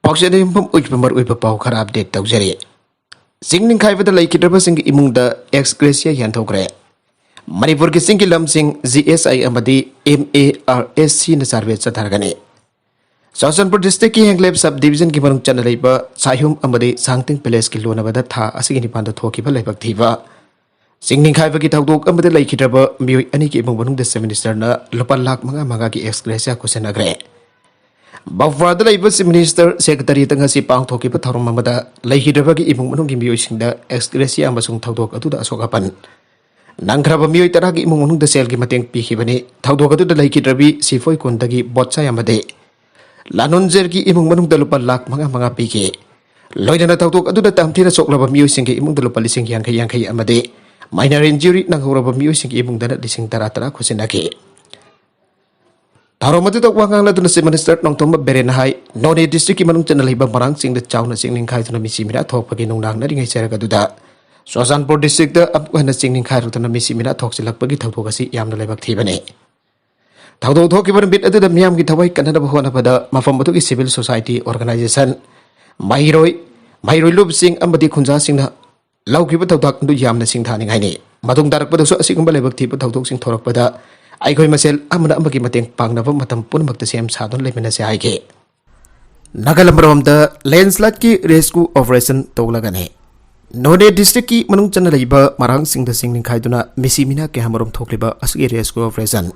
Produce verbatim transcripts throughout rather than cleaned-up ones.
ꯄꯥꯎꯆꯦꯗ ꯌꯨꯝꯐꯝ ꯑꯣꯏꯈꯤꯕ ꯃꯔꯨꯑꯣꯏꯕ ꯄꯥꯎ ꯈꯔ ꯑꯞꯗꯦꯠ ꯇꯧꯖꯔꯤ꯫ ꯆꯤꯡ ꯅꯤꯡꯈꯥꯏꯕꯗ ꯂꯩꯈꯤꯗ꯭ꯔꯕꯁꯤꯡꯒꯤ ꯏꯃꯨꯡꯗ ꯑꯦꯛꯁ ꯒ꯭ꯔꯦꯁꯤꯌꯥ ꯌꯥꯟꯊꯣꯛꯈ꯭ꯔꯦ꯫ ꯃꯅꯤꯄꯨꯔꯒꯤ ꯆꯤꯡꯒꯤ ꯂꯝꯁꯤꯡ ꯖꯤ ꯑꯦꯁ ꯑꯥꯏ ꯑꯃꯗꯤ ꯑꯦꯝ ꯑꯦ ꯑꯥꯔ ꯑꯦꯁ ꯁꯤꯅ ꯁꯔꯚꯦ ꯆꯠꯊꯔꯒꯅꯤ꯫ ꯆꯨꯔꯆꯥꯟꯄꯨꯔ ꯗꯤꯁꯇ꯭ꯔꯤꯛꯀꯤ ꯍꯦꯡꯂꯦꯞ ꯁꯕ ꯗꯤꯕꯤꯖꯟꯒꯤ ꯃꯅꯨꯡ ꯆꯟꯅ ꯂꯩꯕ ꯁꯥꯏꯍꯨꯝ ꯑꯃꯗꯤ ꯁꯥꯡꯇꯤꯡ ꯄꯦꯂꯦꯁꯀꯤ ꯂꯨꯅꯕꯗ ꯊꯥ ꯑꯁꯤꯒꯤ ꯅꯤꯄꯥꯟꯗ ꯊꯣꯛꯈꯤꯕ ꯂꯥꯏꯕꯛ ꯊꯤꯕ ꯆꯤꯡ ꯅꯤꯡꯈꯥꯏꯕꯒꯤ ꯊꯧꯗꯣꯛ ꯑꯃꯗ ꯂꯩꯈꯤꯗ꯭ꯔꯕ ꯃꯤꯑꯣꯏ ꯑꯅꯤꯒꯤ ꯏꯃꯨꯡ ꯃꯅꯨꯡꯗ ꯆꯤꯐ ꯃꯤꯅꯤꯁꯇꯔꯅ ꯂꯨꯄꯥ ꯂꯥꯈ ꯃꯉꯥ ꯃꯉꯥꯒꯤ ꯑꯦꯛꯁ ꯒ꯭ꯔꯦꯁꯤꯌꯥ ꯈꯨꯠꯁꯤꯟꯅꯈ꯭ꯔꯦ꯫ ꯕꯐꯔꯗ ꯂꯩꯕ ꯆꯤꯐ ꯃꯤꯅꯤꯁꯇꯔ ꯁꯦꯀ꯭ꯔꯦꯇꯔꯤꯌꯦꯠꯇ ꯉꯁꯤ ꯄꯥꯡꯊꯣꯛꯈꯤꯕ ꯊꯧꯔꯝ ꯑꯃꯗ ꯂꯩꯈꯤꯗ꯭ꯔꯕꯒꯤ ꯏꯃꯨꯡ ꯃꯅꯨꯡꯒꯤ ꯃꯤꯑꯣꯏꯁꯤꯡꯗ ꯑꯦꯛꯁ ꯒ꯭ꯔꯦꯁꯤꯌꯥ ꯑꯃꯁꯨꯡ ꯊꯧꯗꯣꯛ ꯑꯗꯨꯗ ꯑꯁꯣꯛ ꯑꯄꯟ ꯅꯪꯈ꯭ꯔꯕ ꯃꯤꯑꯣꯏ ꯇꯔꯥꯒꯤ ꯏꯃꯨꯡ ꯃꯅꯨꯡꯗ ꯁꯦꯜꯒꯤ ꯃꯇꯦꯡ ꯄꯤꯈꯤꯕꯅꯤ꯫ ꯊꯧꯗꯣꯛ ꯑꯗꯨꯗ ꯂꯩꯈꯤꯗ꯭ꯔꯕꯤ ꯁꯤꯐꯣꯏ ꯀꯨꯟꯗꯒꯤ ꯕꯣꯠꯁꯥꯏ ꯑꯃꯗꯤ ꯂꯥꯅꯨꯟꯖꯦꯔꯒꯤ ꯏꯃꯨꯡ ꯃꯅꯨꯡꯗ ꯂꯨꯄꯥ ꯂꯥꯈ ꯃꯉꯥ ꯃꯉꯥ ꯄꯤꯈꯤ꯫ ꯂꯣꯏꯅꯅ ꯊꯧꯗꯣꯛ ꯑꯗꯨꯗ ꯇꯝꯊꯤꯅ ꯁꯣꯛꯂꯕ ꯃꯤꯑꯣꯏꯁꯤꯡꯒꯤ ꯏꯃꯨꯡꯗ ꯂꯨꯄꯥ ꯂꯤꯁꯤꯡ ꯌꯥꯡꯈꯩ ꯌꯥꯡꯈꯩ ꯑꯃꯗꯤ ꯃꯥꯏꯅꯔ ꯏꯟꯖꯨꯔꯤ ꯅꯪꯍꯧꯔꯕ ꯃꯤꯑꯣꯏꯁꯤꯡꯒꯤ ꯏꯃꯨꯡꯗꯅ ꯂꯤꯁꯤꯡ ꯇꯔꯥ ꯇꯔꯥ ꯈꯨꯠꯁꯤꯟꯅꯈꯤ꯫ ꯊꯧꯔꯝ ꯑꯗꯨꯗ ꯋꯥ ꯉꯥꯡꯂꯗꯨꯅ ꯆꯤꯐ ꯃꯤꯅꯤꯁꯇꯔ ꯅꯣꯡꯊꯣꯝꯕꯝ ꯕꯤꯔꯦꯟꯅ ꯍꯥꯏ, ꯅꯣꯅꯦ ꯗꯤꯁꯇ꯭ꯔꯤꯛꯀꯤ ꯃꯅꯨꯡ ꯆꯟꯅ ꯂꯩꯕ ꯃꯔꯥꯡ ꯆꯤꯡꯗ ꯆꯥꯎꯅ ꯆꯤꯡ ꯅꯤꯡꯈꯥꯏꯗꯨꯅ ꯃꯤꯁꯤ ꯃꯤꯅꯥ ꯊꯣꯛꯄꯒꯤ ꯅꯨꯡꯅꯥꯡꯅꯔꯤꯉꯩ ꯆꯩꯔꯛ ꯑꯗꯨꯗ ꯆꯨꯔꯆꯥꯟꯄꯨꯔ ꯗꯤꯁꯇ꯭ꯔꯤꯛꯇ ꯑꯃꯨꯛ ꯍꯟꯅ ꯆꯤꯡ ꯅꯤꯡꯈꯥꯏꯔꯛꯇꯨꯅ ꯃꯤꯁꯤ ꯃꯤꯅꯥ ꯊꯣꯛꯆꯤꯜꯂꯛꯄꯒꯤ ꯊꯧꯗꯣꯛ ꯑꯁꯤ ꯌꯥꯝꯅ ꯂꯥꯏꯕꯛ ꯊꯤꯕꯅꯤ꯫ ꯊꯧꯗꯣꯛ ꯊꯣꯛꯈꯤꯕ ꯅꯨꯃꯤꯠ ꯑꯗꯨꯗ ꯃꯤꯌꯥꯝꯒꯤ ꯊꯋꯥꯏ ꯀꯟꯅꯅꯕ ꯍꯣꯠꯅꯕꯗ ꯃꯐꯝ ꯑꯗꯨꯒꯤ ꯁꯤꯚꯤꯜ ꯁꯣꯁꯥꯏꯇꯤ ꯑꯣꯔꯒꯅꯥꯏꯖꯦꯁꯟ, ꯃꯍꯩꯔꯣꯏ, ꯃꯍꯩꯔꯣꯏ ꯂꯨꯞꯁꯤꯡ ꯑꯃꯗꯤ ꯈꯨꯟꯖꯥꯁꯤꯡꯅ ꯂꯧꯈꯤꯕ ꯊꯧꯗꯥꯡ ꯑꯗꯨ ꯌꯥꯝꯅ ꯁꯤꯡꯊꯥꯅꯤꯡꯉꯥꯏꯅꯤ꯫ ꯃꯇꯨꯡ ꯇꯥꯔꯛꯄꯗꯁꯨ ꯑꯁꯤꯒꯨꯝꯕ ꯂꯥꯏꯕꯛ ꯊꯤꯕ ꯊꯧꯗꯣꯛꯁꯤꯡ ꯊꯣꯔꯛꯄꯗ ꯑꯩꯈꯣꯏ ꯃꯁꯦꯜ ꯑꯃꯅ ꯑꯃꯒꯤ ꯃꯇꯦꯡ ꯄꯥꯡꯅꯕ ꯃꯇꯝ ꯄꯨꯝꯅꯃꯛꯇ ꯁꯦꯝ ꯁꯥꯗꯨꯅ ꯂꯩꯃꯤꯟꯅꯁꯤ ꯍꯥꯏꯈꯤ꯫ ꯅꯥꯒꯥꯂꯝ ꯔꯣꯝꯗ ꯂꯦꯟꯁꯂꯥꯏꯗꯀꯤ ꯔꯦꯁꯀ꯭ꯌꯨ ꯑꯣꯄꯔꯦꯁꯟ ꯇꯧꯂꯒꯅꯤ꯫ ꯅꯣꯅꯦ ꯗꯤꯁꯇ꯭ꯔꯤꯛꯀꯤ ꯃꯅꯨꯡ ꯆꯟꯅ ꯂꯩꯕ ꯃꯔꯥꯡꯁꯤꯡꯗ ꯆꯤꯡ ꯅꯤꯡꯈꯥꯏꯗꯨꯅ ꯃꯤꯁꯤ ꯃꯤꯅꯥ ꯀꯌꯥꯃꯔꯨꯝ ꯊꯣꯛꯂꯤꯕ ꯑꯁꯤꯒꯤ ꯔꯦꯁꯀ꯭ꯌꯨ ꯑꯣꯄꯔꯦꯁꯟ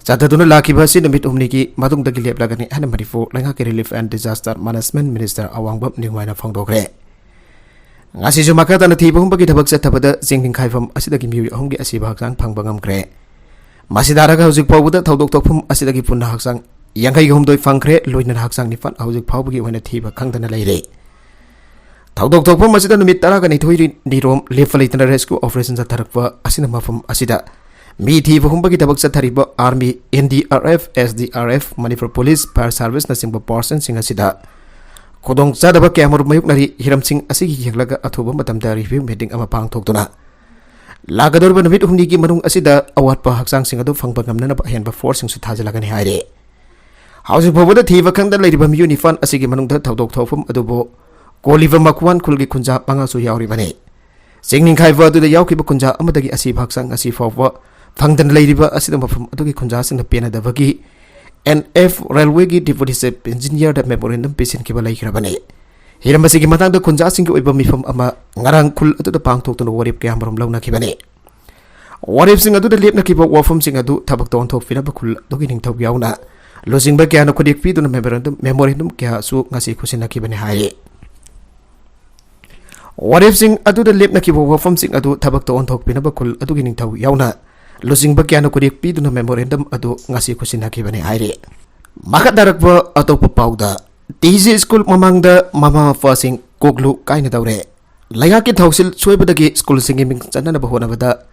ꯆꯠꯊꯗꯨꯅ ꯂꯥꯛꯈꯤꯕ ꯑꯁꯤ ꯅꯨꯃꯤꯠ ꯍꯨꯝꯅꯤꯒꯤ ꯃꯇꯨꯡꯗꯒꯤ ꯂꯦꯞꯂꯒꯅꯤ ꯍꯥꯏꯅ ꯃꯅꯤꯄꯨꯔ ꯂꯩꯉꯥꯛꯀꯤ relief and disaster management minister ꯑꯋꯥꯡꯕꯝ ꯅꯤꯡꯃꯥꯏꯅ ꯐꯣꯡꯗꯣꯛꯈ꯭ꯔꯦ꯫ ꯉꯁꯤꯁꯨ ꯃꯈꯥ ꯇꯥꯅ ꯊꯤꯕ ꯍꯨꯝꯕꯒꯤ ꯊꯕꯛ ꯆꯠꯊꯕꯗ ꯆꯤꯡ ꯅꯤꯡꯈꯥꯏꯐꯝ ꯑꯁꯤꯗꯒꯤ ꯃꯤꯑꯣꯏ ꯑꯍꯨꯝꯒꯤ ꯑꯁꯤꯕ ꯍꯛꯆꯥꯡ ꯐꯪꯕ ꯉꯝꯈ꯭ꯔꯦ꯫ ꯃꯁꯤꯗ ꯍꯥꯏꯔꯒ ꯍꯧꯖꯤꯛ ꯐꯥꯎꯕꯗ ꯊꯧꯗꯣꯛ ꯊꯣꯛꯐꯝ ꯑꯁꯤꯗꯒꯤ ꯄꯨꯟꯅ ꯍꯛꯆꯥꯡ ꯌꯥꯡꯈꯩꯒ ꯍꯨꯝꯗꯣꯏ ꯐꯪꯈ꯭ꯔꯦ, ꯂꯣꯏꯅꯅ ꯍꯛꯆꯥꯡ ꯅꯤꯄꯥꯟ ꯍꯧꯖꯤꯛ ꯐꯥꯎꯕꯒꯤ ꯑꯣꯏꯅ ꯊꯤꯕ ꯈꯪꯗꯅ ꯂꯩꯔꯦ꯫ ꯊꯧꯗꯣꯛ ꯊꯣꯛꯐꯝ ꯑꯁꯤꯗ ꯅꯨꯃꯤꯠ ꯇꯔꯥꯒ ꯅꯤꯊꯣꯏ ꯅꯤꯔꯣꯝ ꯂꯦꯞꯄ ꯂꯩꯇꯅ ꯔꯦꯁꯀ꯭ꯌꯨ ꯑꯣꯄꯔꯦꯁꯟ ꯆꯠꯊꯔꯛꯄ ꯑꯁꯤꯅ ꯃꯐꯝ ꯑꯁꯤꯗ ꯃꯤ ꯊꯤꯕ ꯍꯨꯝꯕꯒꯤ ꯊꯕꯛ ꯆꯠꯊꯔꯤꯕ army, N D R F, S D R F, Manipur police, fire ꯁꯥꯔꯚꯤꯁꯅꯆꯤꯡꯕ ꯄꯥꯔꯁꯟꯁꯤꯡ ꯑꯁꯤꯗ ꯈꯨꯗꯣꯡꯆꯥꯗꯕ ꯀꯌꯥꯃꯔꯨꯝ ꯃꯥꯌꯣꯛꯅꯔꯤ꯫ ꯍꯤꯔꯝꯁꯤꯡ ꯑꯁꯤꯒꯤ ꯌꯦꯡꯂꯒ ꯑꯊꯨꯕ ꯃꯇꯝꯗ ꯔꯤꯚꯤꯌꯨ ꯃꯤꯇꯤꯡ ꯑꯃ ꯄꯥꯡꯊꯣꯛꯇꯨꯅ ꯂꯥꯛꯀꯗꯧꯔꯤꯕ ꯅꯨꯃꯤꯠ ꯍꯨꯝꯅꯤꯒꯤ ꯃꯅꯨꯡ ꯑꯁꯤꯗ ꯑꯋꯥꯠꯄ ꯍꯛꯆꯥꯡꯁꯤꯡ ꯑꯗꯨ ꯐꯪꯕ ꯉꯝꯅꯅꯕ ꯑꯍꯦꯟꯕ ꯐꯣꯔꯁꯁꯤꯡꯁꯨ ꯊꯥꯖꯤꯜꯂꯒꯅꯤ ꯍꯥꯏꯔꯤ꯫ ꯍꯧꯖꯤꯛ ꯐꯥꯎꯕꯗ ꯊꯤꯕ ꯈꯪꯗꯅ ꯂꯩꯔꯤꯕ ꯃꯤꯑꯣꯏ ꯅꯤꯄꯥꯟ ꯑꯁꯤꯒꯤ ꯃꯅꯨꯡꯗ ꯊꯧꯗꯣꯛ ꯊꯣꯛꯐꯝ ꯑꯗꯨꯕꯨ ꯀꯣꯜꯂꯤꯕ ꯃꯀꯨꯋꯥꯟ ꯈꯨꯜꯒꯤ ꯈꯨꯟꯖꯥ ꯃꯉꯥꯁꯨ ꯌꯥꯎꯔꯤꯕꯅꯤ꯫ ꯆꯤꯡ ꯅꯤꯡꯈꯥꯏꯕ ꯑꯗꯨꯗ ꯌꯥꯎꯈꯤꯕ ꯈꯨꯟꯖꯥ ꯑꯃꯗꯒꯤ ꯑꯁꯤꯕ ꯍꯛꯆꯥꯡ ꯉꯁꯤ ꯐꯥꯎꯕ ꯐꯪꯗꯅ ꯂꯩꯔꯤꯕ ꯑꯁꯤꯗ ꯃꯐꯝ ꯑꯗꯨꯒꯤ ꯈꯨꯟꯖꯥꯁꯤꯡꯅ ꯄꯦꯟꯅꯗꯕꯒꯤ ꯑꯦꯟ ꯑꯦꯐ ꯔꯦꯜꯋꯦꯒꯤ ꯗꯤꯄꯨꯇꯤ ꯆꯤꯐ ꯏꯟꯖꯤꯅꯤꯌꯔꯗ ꯃꯦꯃꯣꯔꯦꯟꯗꯝ ꯄꯤꯁꯤꯟꯈꯤꯕ ꯂꯩꯈ꯭ꯔꯕꯅꯤ꯫ ꯍꯤꯔꯝ ꯑꯁꯤꯒꯤ ꯃꯇꯥꯡꯗ ꯈꯨꯟꯖꯥꯁꯤꯡꯒꯤ ꯑꯣꯏꯕ ꯃꯤꯐꯝ ꯑꯃ ꯉꯔꯥꯡ ꯈꯨꯜ ꯑꯗꯨꯗ ꯄꯥꯡꯊꯣꯛꯇꯨꯅ ꯋꯥꯔꯦꯞ ꯀꯌꯥꯃꯔꯨꯝ ꯂꯧꯅꯈꯤꯕꯅꯤ꯫ ꯋꯥꯔꯦꯞꯁꯤꯡ ꯑꯗꯨꯗ ꯂꯦꯞꯅꯈꯤꯕ ꯋꯥꯐꯝꯁꯤꯡ ꯑꯗꯨ ꯊꯕꯛ ꯇꯧ ꯑꯣꯟꯊꯣꯛꯄꯤꯅꯕ ꯈꯨꯜ ꯑꯗꯨꯒꯤ ꯅꯤꯡꯊꯧ ꯌꯥꯎꯅ ꯂꯨꯆꯤꯡꯕ ꯀꯌꯥꯅ ꯈꯨꯗꯦꯛ ꯄꯤꯗꯨꯅ ꯃꯦꯃꯣꯔꯦꯟꯗꯝ, ꯃꯦꯃꯣꯔꯦꯟꯗꯝ ꯀꯌꯥꯁꯨ ꯉꯁꯤ ꯈꯨꯠꯁꯤꯟꯅꯈꯤꯕꯅꯤ ꯍꯥꯏꯔꯤ꯫ ꯋꯥꯔꯦꯞꯁꯤꯡ ꯑꯗꯨꯗ ꯂꯦꯞꯅꯈꯤꯕ ꯋꯥꯐꯝꯁꯤꯡ ꯑꯗꯨ ꯊꯕꯛ ꯇꯧ ꯑꯣꯟꯊꯣꯛꯄꯤꯅꯕ ꯈꯨꯜ ꯑꯗꯨꯒꯤ ꯅꯤꯡꯊꯧ ꯌꯥꯎꯅ ꯂꯨꯆꯤꯡꯕ ꯀꯌꯥꯅ ꯈꯨꯗꯦꯛ ꯄꯤꯗꯨꯅ ꯃꯦꯃꯣꯔꯦꯟꯗꯝ ꯑꯗꯨ ꯉꯁꯤ ꯈꯨꯠꯁꯤꯟꯅꯈꯤꯕꯅꯤ ꯍꯥꯏꯔꯤ꯫ ꯃꯈꯥ ꯇꯥꯔꯛꯄ ꯑꯇꯣꯞꯄ ꯄꯥꯎꯗ, ꯇꯤ ꯖꯤ ꯁ꯭ꯀꯨꯜ ꯃꯃꯥꯡꯗ ꯃꯃꯥ ꯃꯄꯥꯁꯤꯡ ꯀꯣꯛꯂꯨ ꯀꯥꯏꯅꯗꯧꯔꯦ꯫ ꯂꯩꯉꯥꯛꯀꯤ ꯊꯧꯁꯤꯜ ꯁꯣꯏꯕꯗꯒꯤ ꯁ꯭ꯀꯨꯜꯁꯤꯡꯒꯤ ꯃꯤꯡ ꯆꯟꯅꯅꯕ ꯍꯣꯠꯅꯕꯗ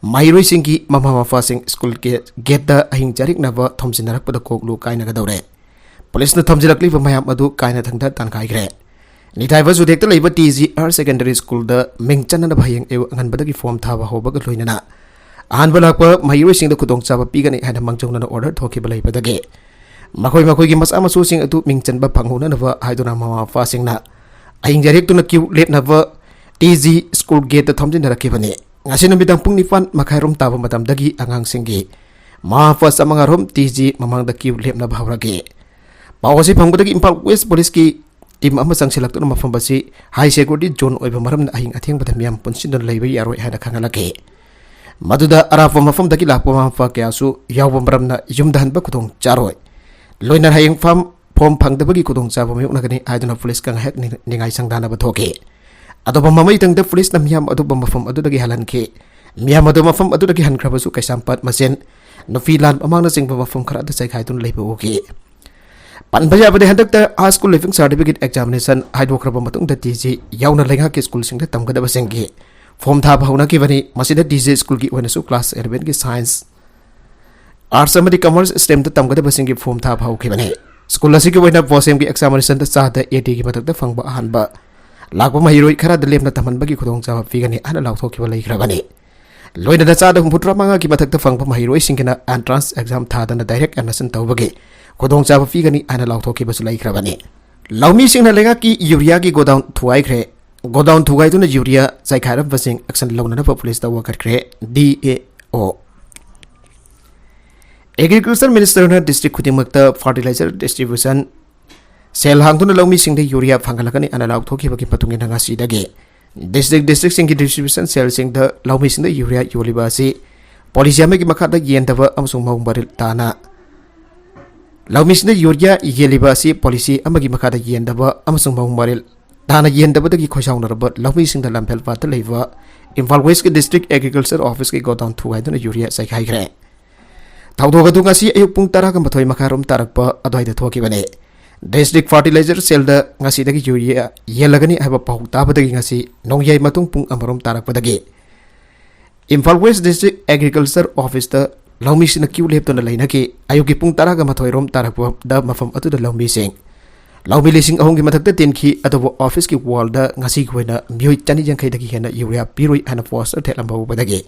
ꯃꯍꯩꯔꯣꯏꯁꯤꯡꯒꯤ ꯃꯃꯥ ꯃꯄꯥꯁꯤꯡ ꯁ꯭ꯀꯨꯜ ꯒꯦ-, ꯒꯦꯠꯇ ꯑꯍꯤꯡ ꯆꯔꯦꯛꯅꯕ ꯊꯣꯝꯖꯤꯟꯅꯔꯛꯄꯗ ꯀꯣꯛꯂꯨ ꯀꯥꯏꯅꯒꯗꯧꯔꯦ꯫ ꯄꯨꯂꯤꯁꯅ ꯊꯣꯝꯖꯤꯜꯂꯛꯂꯤꯕ ꯃꯌꯥꯝ ꯑꯗꯨ ꯀꯥꯏꯅꯊꯪꯗ ꯇꯥꯟꯈꯥꯏꯈ꯭ꯔꯦ꯫ ꯅꯤꯊꯥꯏꯕ ꯖꯨꯗꯦꯛꯇ ꯂꯩꯕ ꯇꯤ ꯖꯤ ꯍꯥꯌꯔ ꯁꯦꯀꯦꯟꯗꯔꯤ ꯁ꯭ꯀꯨꯜꯗ ꯃꯤꯡ ꯆꯟꯅꯅꯕ ꯍꯌꯦꯡ ꯑꯌꯨꯛ ꯑꯉꯟꯕꯗꯒꯤ ꯐꯣꯝ ꯊꯥꯕ ꯍꯧꯕꯒ ꯂꯣꯏꯅꯅ ꯑꯍꯥꯟꯕ ꯂꯥꯛꯄ ꯃꯍꯩꯔꯣꯏꯁꯤꯡꯗ ꯈꯨꯗꯣꯡꯆꯥꯕ ꯄꯤꯒꯅꯤ ꯍꯥꯏꯅ ꯃꯥꯡꯖꯧꯅꯅ ꯑꯣꯔꯗꯔ ꯊꯣꯛꯈꯤꯕ ꯂꯩꯕꯗꯒꯤ ꯃꯈꯣꯏ ꯃꯈꯣꯏꯒꯤ ꯃꯆꯥ ꯃꯁꯨꯁꯤꯡ ꯑꯗꯨ ꯃꯤꯡ ꯆꯟꯕ ꯐꯪꯍꯧꯅꯅꯕ ꯍꯥꯏꯗꯨꯅ ꯃꯃꯥ ꯃꯄꯥꯁꯤꯡꯅ ꯑꯍꯤꯡ ꯌꯥꯔꯦꯛꯇꯨꯅ ꯀ꯭ꯌꯨ ꯂꯦꯞꯅꯕ ꯇꯤ ꯖꯤ ꯁ꯭ꯀꯨꯜ ꯒꯦꯠꯇ ꯊꯣꯝꯖꯤꯟꯅꯔꯛꯈꯤꯕꯅꯤ꯫ ꯉꯁꯤ ꯅꯨꯃꯤꯗꯥꯡ ꯄꯨꯡ ꯅꯤꯄꯥꯟ ꯃꯈꯥꯏꯔꯣꯝ ꯇꯥꯕ ꯃꯇꯝꯗꯒꯤ ꯑꯉꯥꯡꯁꯤꯡꯒꯤ ꯃꯃꯥ ꯃꯄꯥ ꯆꯥꯃꯉꯥꯔꯣꯝ ꯇꯤ ꯖꯤ ꯃꯃꯥꯡꯗ ꯀ꯭ꯌꯨ ꯂꯦꯞꯅꯕ ꯍꯧꯔꯛꯈꯤ꯫ ꯄꯥꯎ ꯑꯁꯤ ꯐꯪꯕꯗꯒꯤ ꯏꯝꯐꯥꯜ ꯋꯦꯁ ꯄꯨꯂꯤꯁꯀꯤ ꯇꯤꯝ ꯑꯃ ꯆꯪꯁꯤꯜꯂꯛꯇꯨꯅ ꯃꯐꯝ ꯑꯁꯤ ꯍꯥꯏ ꯁꯦꯀ꯭ꯌꯨꯔꯤꯇꯤ ꯖꯣꯟ ꯑꯣꯏꯕ ꯃꯔꯝꯅ ꯑꯍꯤꯡ ꯑꯊꯦꯡꯕꯗ ꯃꯤꯌꯥꯝ ꯄꯨꯟꯁꯤꯟꯗꯨꯅ ꯂꯩꯕ ꯌꯥꯔꯣꯏ ꯍꯥꯏꯅ ꯈꯪꯍꯜꯂꯛꯈꯤ꯫ ꯃꯗꯨꯗ ꯑꯔꯥꯞꯄ ꯃꯐꯝꯗꯒꯤ ꯂꯥꯛꯄ ꯃꯃꯥ ꯃꯄꯥ ꯀꯌꯥꯁꯨ ꯌꯥꯎꯕ ꯃꯔꯝꯅ ꯌꯨꯝꯗ ꯍꯟꯕ ꯈꯨꯗꯣꯡ ꯆꯥꯔꯣꯏ꯫ ꯂꯣꯏꯅꯅ ꯍꯌꯦꯡ ꯐꯥꯝ ꯐꯣꯝ ꯐꯪꯗꯕꯒꯤ ꯈꯨꯗꯣꯡꯆꯥꯕ ꯃꯥꯌꯣꯛꯅꯒꯅꯤ ꯍꯥꯏꯗꯨꯅ ꯄꯨꯂꯤꯁꯀ ꯉꯥꯏꯍꯥꯛ ꯅꯤ-, ꯅꯤꯡꯉꯥꯏ ꯁꯪꯗꯥꯅꯕ ꯊꯣꯛꯈꯤ꯫ ꯑꯇꯣꯞꯄ ꯃꯃꯩꯊꯪꯗ ꯄꯨꯂꯤꯁꯅ ꯃꯤꯌꯥꯝ ꯑꯗꯨꯕꯨ ꯃꯐꯝ ꯑꯗꯨꯗꯒꯤ ꯍꯜꯍꯟꯈꯤ꯫ ꯃꯤꯌꯥꯝ ꯑꯗꯨ ꯃꯐꯝ ꯑꯗꯨꯗꯒꯤ ꯍꯟꯈ꯭ꯔꯕꯁꯨ ꯀꯩꯁꯥꯝꯄꯥꯠ ꯃꯁꯦꯟ ꯅꯨꯄꯤ ꯂꯥꯟ ꯃꯃꯥꯡꯅꯆꯤꯡꯕ ꯃꯐꯝ ꯈꯔꯗ ꯆꯩꯈꯥꯏꯗꯨꯅ ꯂꯩꯕ ꯎꯈꯤ꯫ ꯄꯟꯕ ꯌꯥꯕꯗꯤ ꯍꯟꯗꯛꯇ high school leaving certificate examination ꯍꯥꯏꯗꯣꯛꯈ꯭ꯔꯕ ꯃꯇꯨꯡꯗ ꯇꯤ ꯖꯤ ꯌꯥꯎꯅ ꯂꯩꯉꯥꯛꯀꯤ ꯁ꯭ꯀꯨꯜꯁꯤꯡꯗ ꯇꯝꯒꯗꯕꯁꯤꯡꯒꯤ ꯐꯣꯝ ꯊꯥꯕ ꯍꯧꯅꯈꯤꯕꯅꯤ꯫ ꯃꯁꯤꯗ ꯇꯤ ꯖꯤ ꯁ꯭ꯀꯨꯜꯒꯤ ꯑꯣꯏꯅꯁꯨ ꯀ꯭ꯂꯥꯁ ꯑꯦꯂꯚꯦꯟꯒꯤ ꯁꯥꯏꯟꯁ, ꯑꯥꯔꯠꯁ ꯑꯃꯗꯤ ꯀꯃꯔꯁ ꯁ꯭ꯇ꯭ꯔꯤꯝꯗ ꯇꯝꯒꯗꯕꯁꯤꯡꯒꯤ ꯐꯣꯝ ꯊꯥꯕ ꯍꯧꯈꯤꯕꯅꯤ꯫ ꯁ꯭ꯀꯨꯜ ꯑꯁꯤꯒꯤ ꯑꯣꯏꯅ ꯕꯣꯁꯦꯝꯒꯤ ꯑꯦꯛꯖꯥꯃꯤꯅꯦꯁꯟꯗ ꯆꯥꯗ ꯑꯦ ꯗꯤꯒꯤ ꯃꯊꯛꯇ ꯐꯪꯕ ꯑꯍꯥꯟꯕ ꯂꯥꯛꯄ ꯃꯍꯩꯔꯣꯏ ꯈꯔꯗ ꯂꯦꯝꯅ ꯇꯝꯍꯟꯕꯒꯤ ꯈꯨꯗꯣꯡꯆꯥꯕ ꯄꯤꯒꯅꯤ ꯍꯥꯏꯅ ꯂꯥꯎꯊꯣꯛꯈꯤꯕ ꯂꯩꯈ꯭ꯔꯕꯅꯤ꯫ ꯂꯣꯏꯅꯅ ꯆꯥꯗ ꯍꯨꯝꯐꯨꯇꯔꯥ ꯃꯉꯥꯒꯤ ꯃꯊꯛꯇ ꯐꯪꯕ ꯃꯍꯩꯔꯣꯏꯁꯤꯡꯒꯤꯅ ꯑꯦꯟꯇ꯭ꯔꯥꯟꯁ ꯑꯦꯛꯖꯥꯝ ꯊꯥꯗꯅ ꯗꯥꯏꯔꯦꯛ ꯑꯦꯗꯃꯤꯁꯟ ꯇꯧꯕꯒꯤ ꯈꯨꯗꯣꯡꯆꯥꯕ ꯄꯤꯒꯅꯤ ꯍꯥꯏꯅ ꯂꯥꯎꯊꯣꯛꯈꯤꯕꯁꯨ ꯂꯩꯈ꯭ꯔꯕꯅꯤ꯫ ꯂꯧꯃꯤꯁꯤꯡꯅ ꯂꯩꯉꯥꯛꯀꯤ ꯌꯨꯔꯤꯌꯥꯒꯤ ꯒꯣꯗꯥꯎꯟ ꯊꯨꯒꯥꯏꯈ꯭ꯔꯦ꯫ ꯒꯣꯗꯥꯎꯟ ꯊꯨꯒꯥꯏꯗꯨꯅ ꯌꯨꯔꯤꯌꯥ ꯆꯥꯏꯈꯥꯏꯔꯝꯕꯁꯤꯡ ꯑꯦꯛꯁꯟ ꯂꯧꯅꯅꯕ ꯄꯨꯂꯤꯁꯇ ꯋꯥꯀꯠꯈ꯭ꯔꯦ꯫ D A O. ꯑꯦꯒ꯭ꯔꯤꯀꯜꯆꯔ ꯃꯤꯅꯤꯁꯇꯔꯅ ꯗꯤꯁꯇ꯭ꯔꯤꯛ ꯈꯨꯗꯤꯡꯃꯛꯇ ꯐꯔꯇꯤꯂꯥꯏꯖꯔ ꯗꯤꯁꯇ꯭ꯔꯤꯕ꯭ꯌꯨꯁꯟ ꯁꯦꯜ ꯍꯥꯡꯗꯨꯅ ꯂꯧꯃꯤꯁꯤꯡꯗ ꯌꯨꯔꯤꯌꯥ ꯐꯪꯍꯜꯂꯛꯀꯅꯤ ꯑꯅ ꯂꯥꯎꯊꯣꯛꯈꯤꯕꯒꯤ ꯃꯇꯨꯡ ꯏꯟꯅ ꯉꯁꯤꯗꯒꯤ ꯗꯤꯁꯇ꯭ꯔꯤꯛ ꯗꯤꯁꯇ꯭ꯔꯤꯛꯁꯤꯡꯒꯤ ꯗꯤꯁꯇ꯭ꯔꯤꯕ꯭ꯌꯨꯁꯟ ꯁꯦꯜꯁꯤꯡꯗ ꯂꯧꯃꯤꯁꯤꯡꯗ ꯌꯨꯔꯤꯌꯥ ꯌꯣꯜꯂꯤꯕ ꯑꯁꯤ ꯄꯣꯂꯤꯁꯤ ꯑꯃꯒꯤ ꯃꯈꯥꯗ ꯌꯦꯟꯗꯕ ꯑꯃꯁꯨꯡ ꯃꯑꯣꯡ ꯃꯔꯤꯜ ꯇꯥꯅ ꯂꯧꯃꯤꯁꯤꯡꯗ ꯌꯨꯔꯤꯌꯥ ꯌꯦꯜꯂꯤꯕ ꯑꯁꯤ ꯄꯣꯂꯤꯁꯤ ꯑꯃꯒꯤ ꯃꯈꯥꯗ ꯌꯦꯟꯗꯕ ꯑꯃꯁꯨꯡ ꯃꯑꯣꯡ ꯃꯔꯤꯜ ꯇꯥꯅ ꯌꯦꯟꯗꯕꯗꯒꯤ ꯈꯣꯏꯁꯥꯎꯅꯔꯕ ꯂꯧꯃꯤꯁꯤꯡꯗ ꯂꯝꯐꯦꯜꯄꯥꯠꯇ ꯂꯩꯕ ꯏꯝꯐꯥꯜ ꯋꯦꯁꯀꯤ ꯗꯤꯁꯇ꯭ꯔꯤꯛ ꯑꯦꯒ꯭ꯔꯤꯀꯜꯆꯔ ꯑꯣꯐꯤꯁꯀꯤ ꯒꯣꯗꯥꯎꯟ ꯊꯨꯒꯥꯏꯗꯨꯅ ꯌꯨꯔꯤꯌꯥ ꯆꯥꯏꯈꯥꯏꯈ꯭ꯔꯦ꯫ ꯊꯧꯗꯣꯛ ꯑꯗꯨ ꯉꯁꯤ ꯑꯌꯨꯛ ꯄꯨꯡ ꯇꯔꯥꯒ ꯃꯥꯊꯣꯏ ꯃꯈꯥꯏꯔꯣꯝ ꯇꯥꯔꯛꯄ ꯑꯗꯨꯋꯥꯏꯗ ꯊꯣꯛꯈꯤꯕꯅꯤ꯫ ꯗꯤꯁꯇ꯭ꯔꯤꯛ ꯐꯔꯇꯤꯂꯥꯏꯖꯔ ꯁꯦꯜꯗ ꯉꯁꯤꯗꯒꯤ ꯌꯨꯔꯤꯌꯥ ꯌꯦꯜꯂꯒꯅꯤ ꯍꯥꯏꯕ ꯄꯥꯎ ꯇꯥꯕꯗꯒꯤ ꯉꯁꯤ ꯅꯣꯡꯌꯥꯏ ꯃꯇꯨꯡ ꯄꯨꯡ ꯑꯃꯔꯣꯝ ꯇꯥꯔꯛꯄꯗꯒꯤ ꯏꯝꯐꯥꯜ ꯋꯦꯁ ꯗꯤꯁꯇ꯭ꯔꯤꯛ ꯑꯦꯒ꯭ꯔꯤꯀꯜꯆꯔ ꯑꯣꯐꯤꯁꯇ ꯂꯧꯃꯤꯁꯤꯡꯅ ꯀ꯭ꯌꯨ ꯂꯦꯞꯇꯨꯅ ꯂꯩꯅꯈꯤ꯫ ꯑꯌꯨꯛꯀꯤ ꯄꯨꯡ ꯇꯔꯥꯒ ꯃꯥꯊꯣꯏꯔꯣꯝ ꯇꯥꯔꯛꯄꯗ ꯃꯐꯝ ꯑꯗꯨꯗ ꯂꯧꯃꯤꯁꯤꯡ ꯂꯧꯃꯤ ꯂꯤꯁꯤꯡ ꯑꯍꯨꯝꯒꯤ ꯃꯊꯛꯇ ꯇꯤꯟꯈꯤ꯫ ꯑꯗꯨꯕꯨ ꯑꯣꯐꯤꯁꯀꯤ ꯋꯥꯜꯗ ꯉꯁꯤꯒꯤ ꯑꯣꯏꯅ ꯃꯤꯑꯣꯏ ꯆꯅꯤ ꯌꯥꯡꯈꯩꯗꯒꯤ ꯍꯦꯟꯅ ꯌꯨꯔꯤꯌꯥ ꯄꯤꯔꯣꯏ ꯍꯥꯏꯅ ꯄꯣꯁꯇꯔ ꯊꯦꯠꯂꯝꯕ ꯎꯕꯗꯒꯤ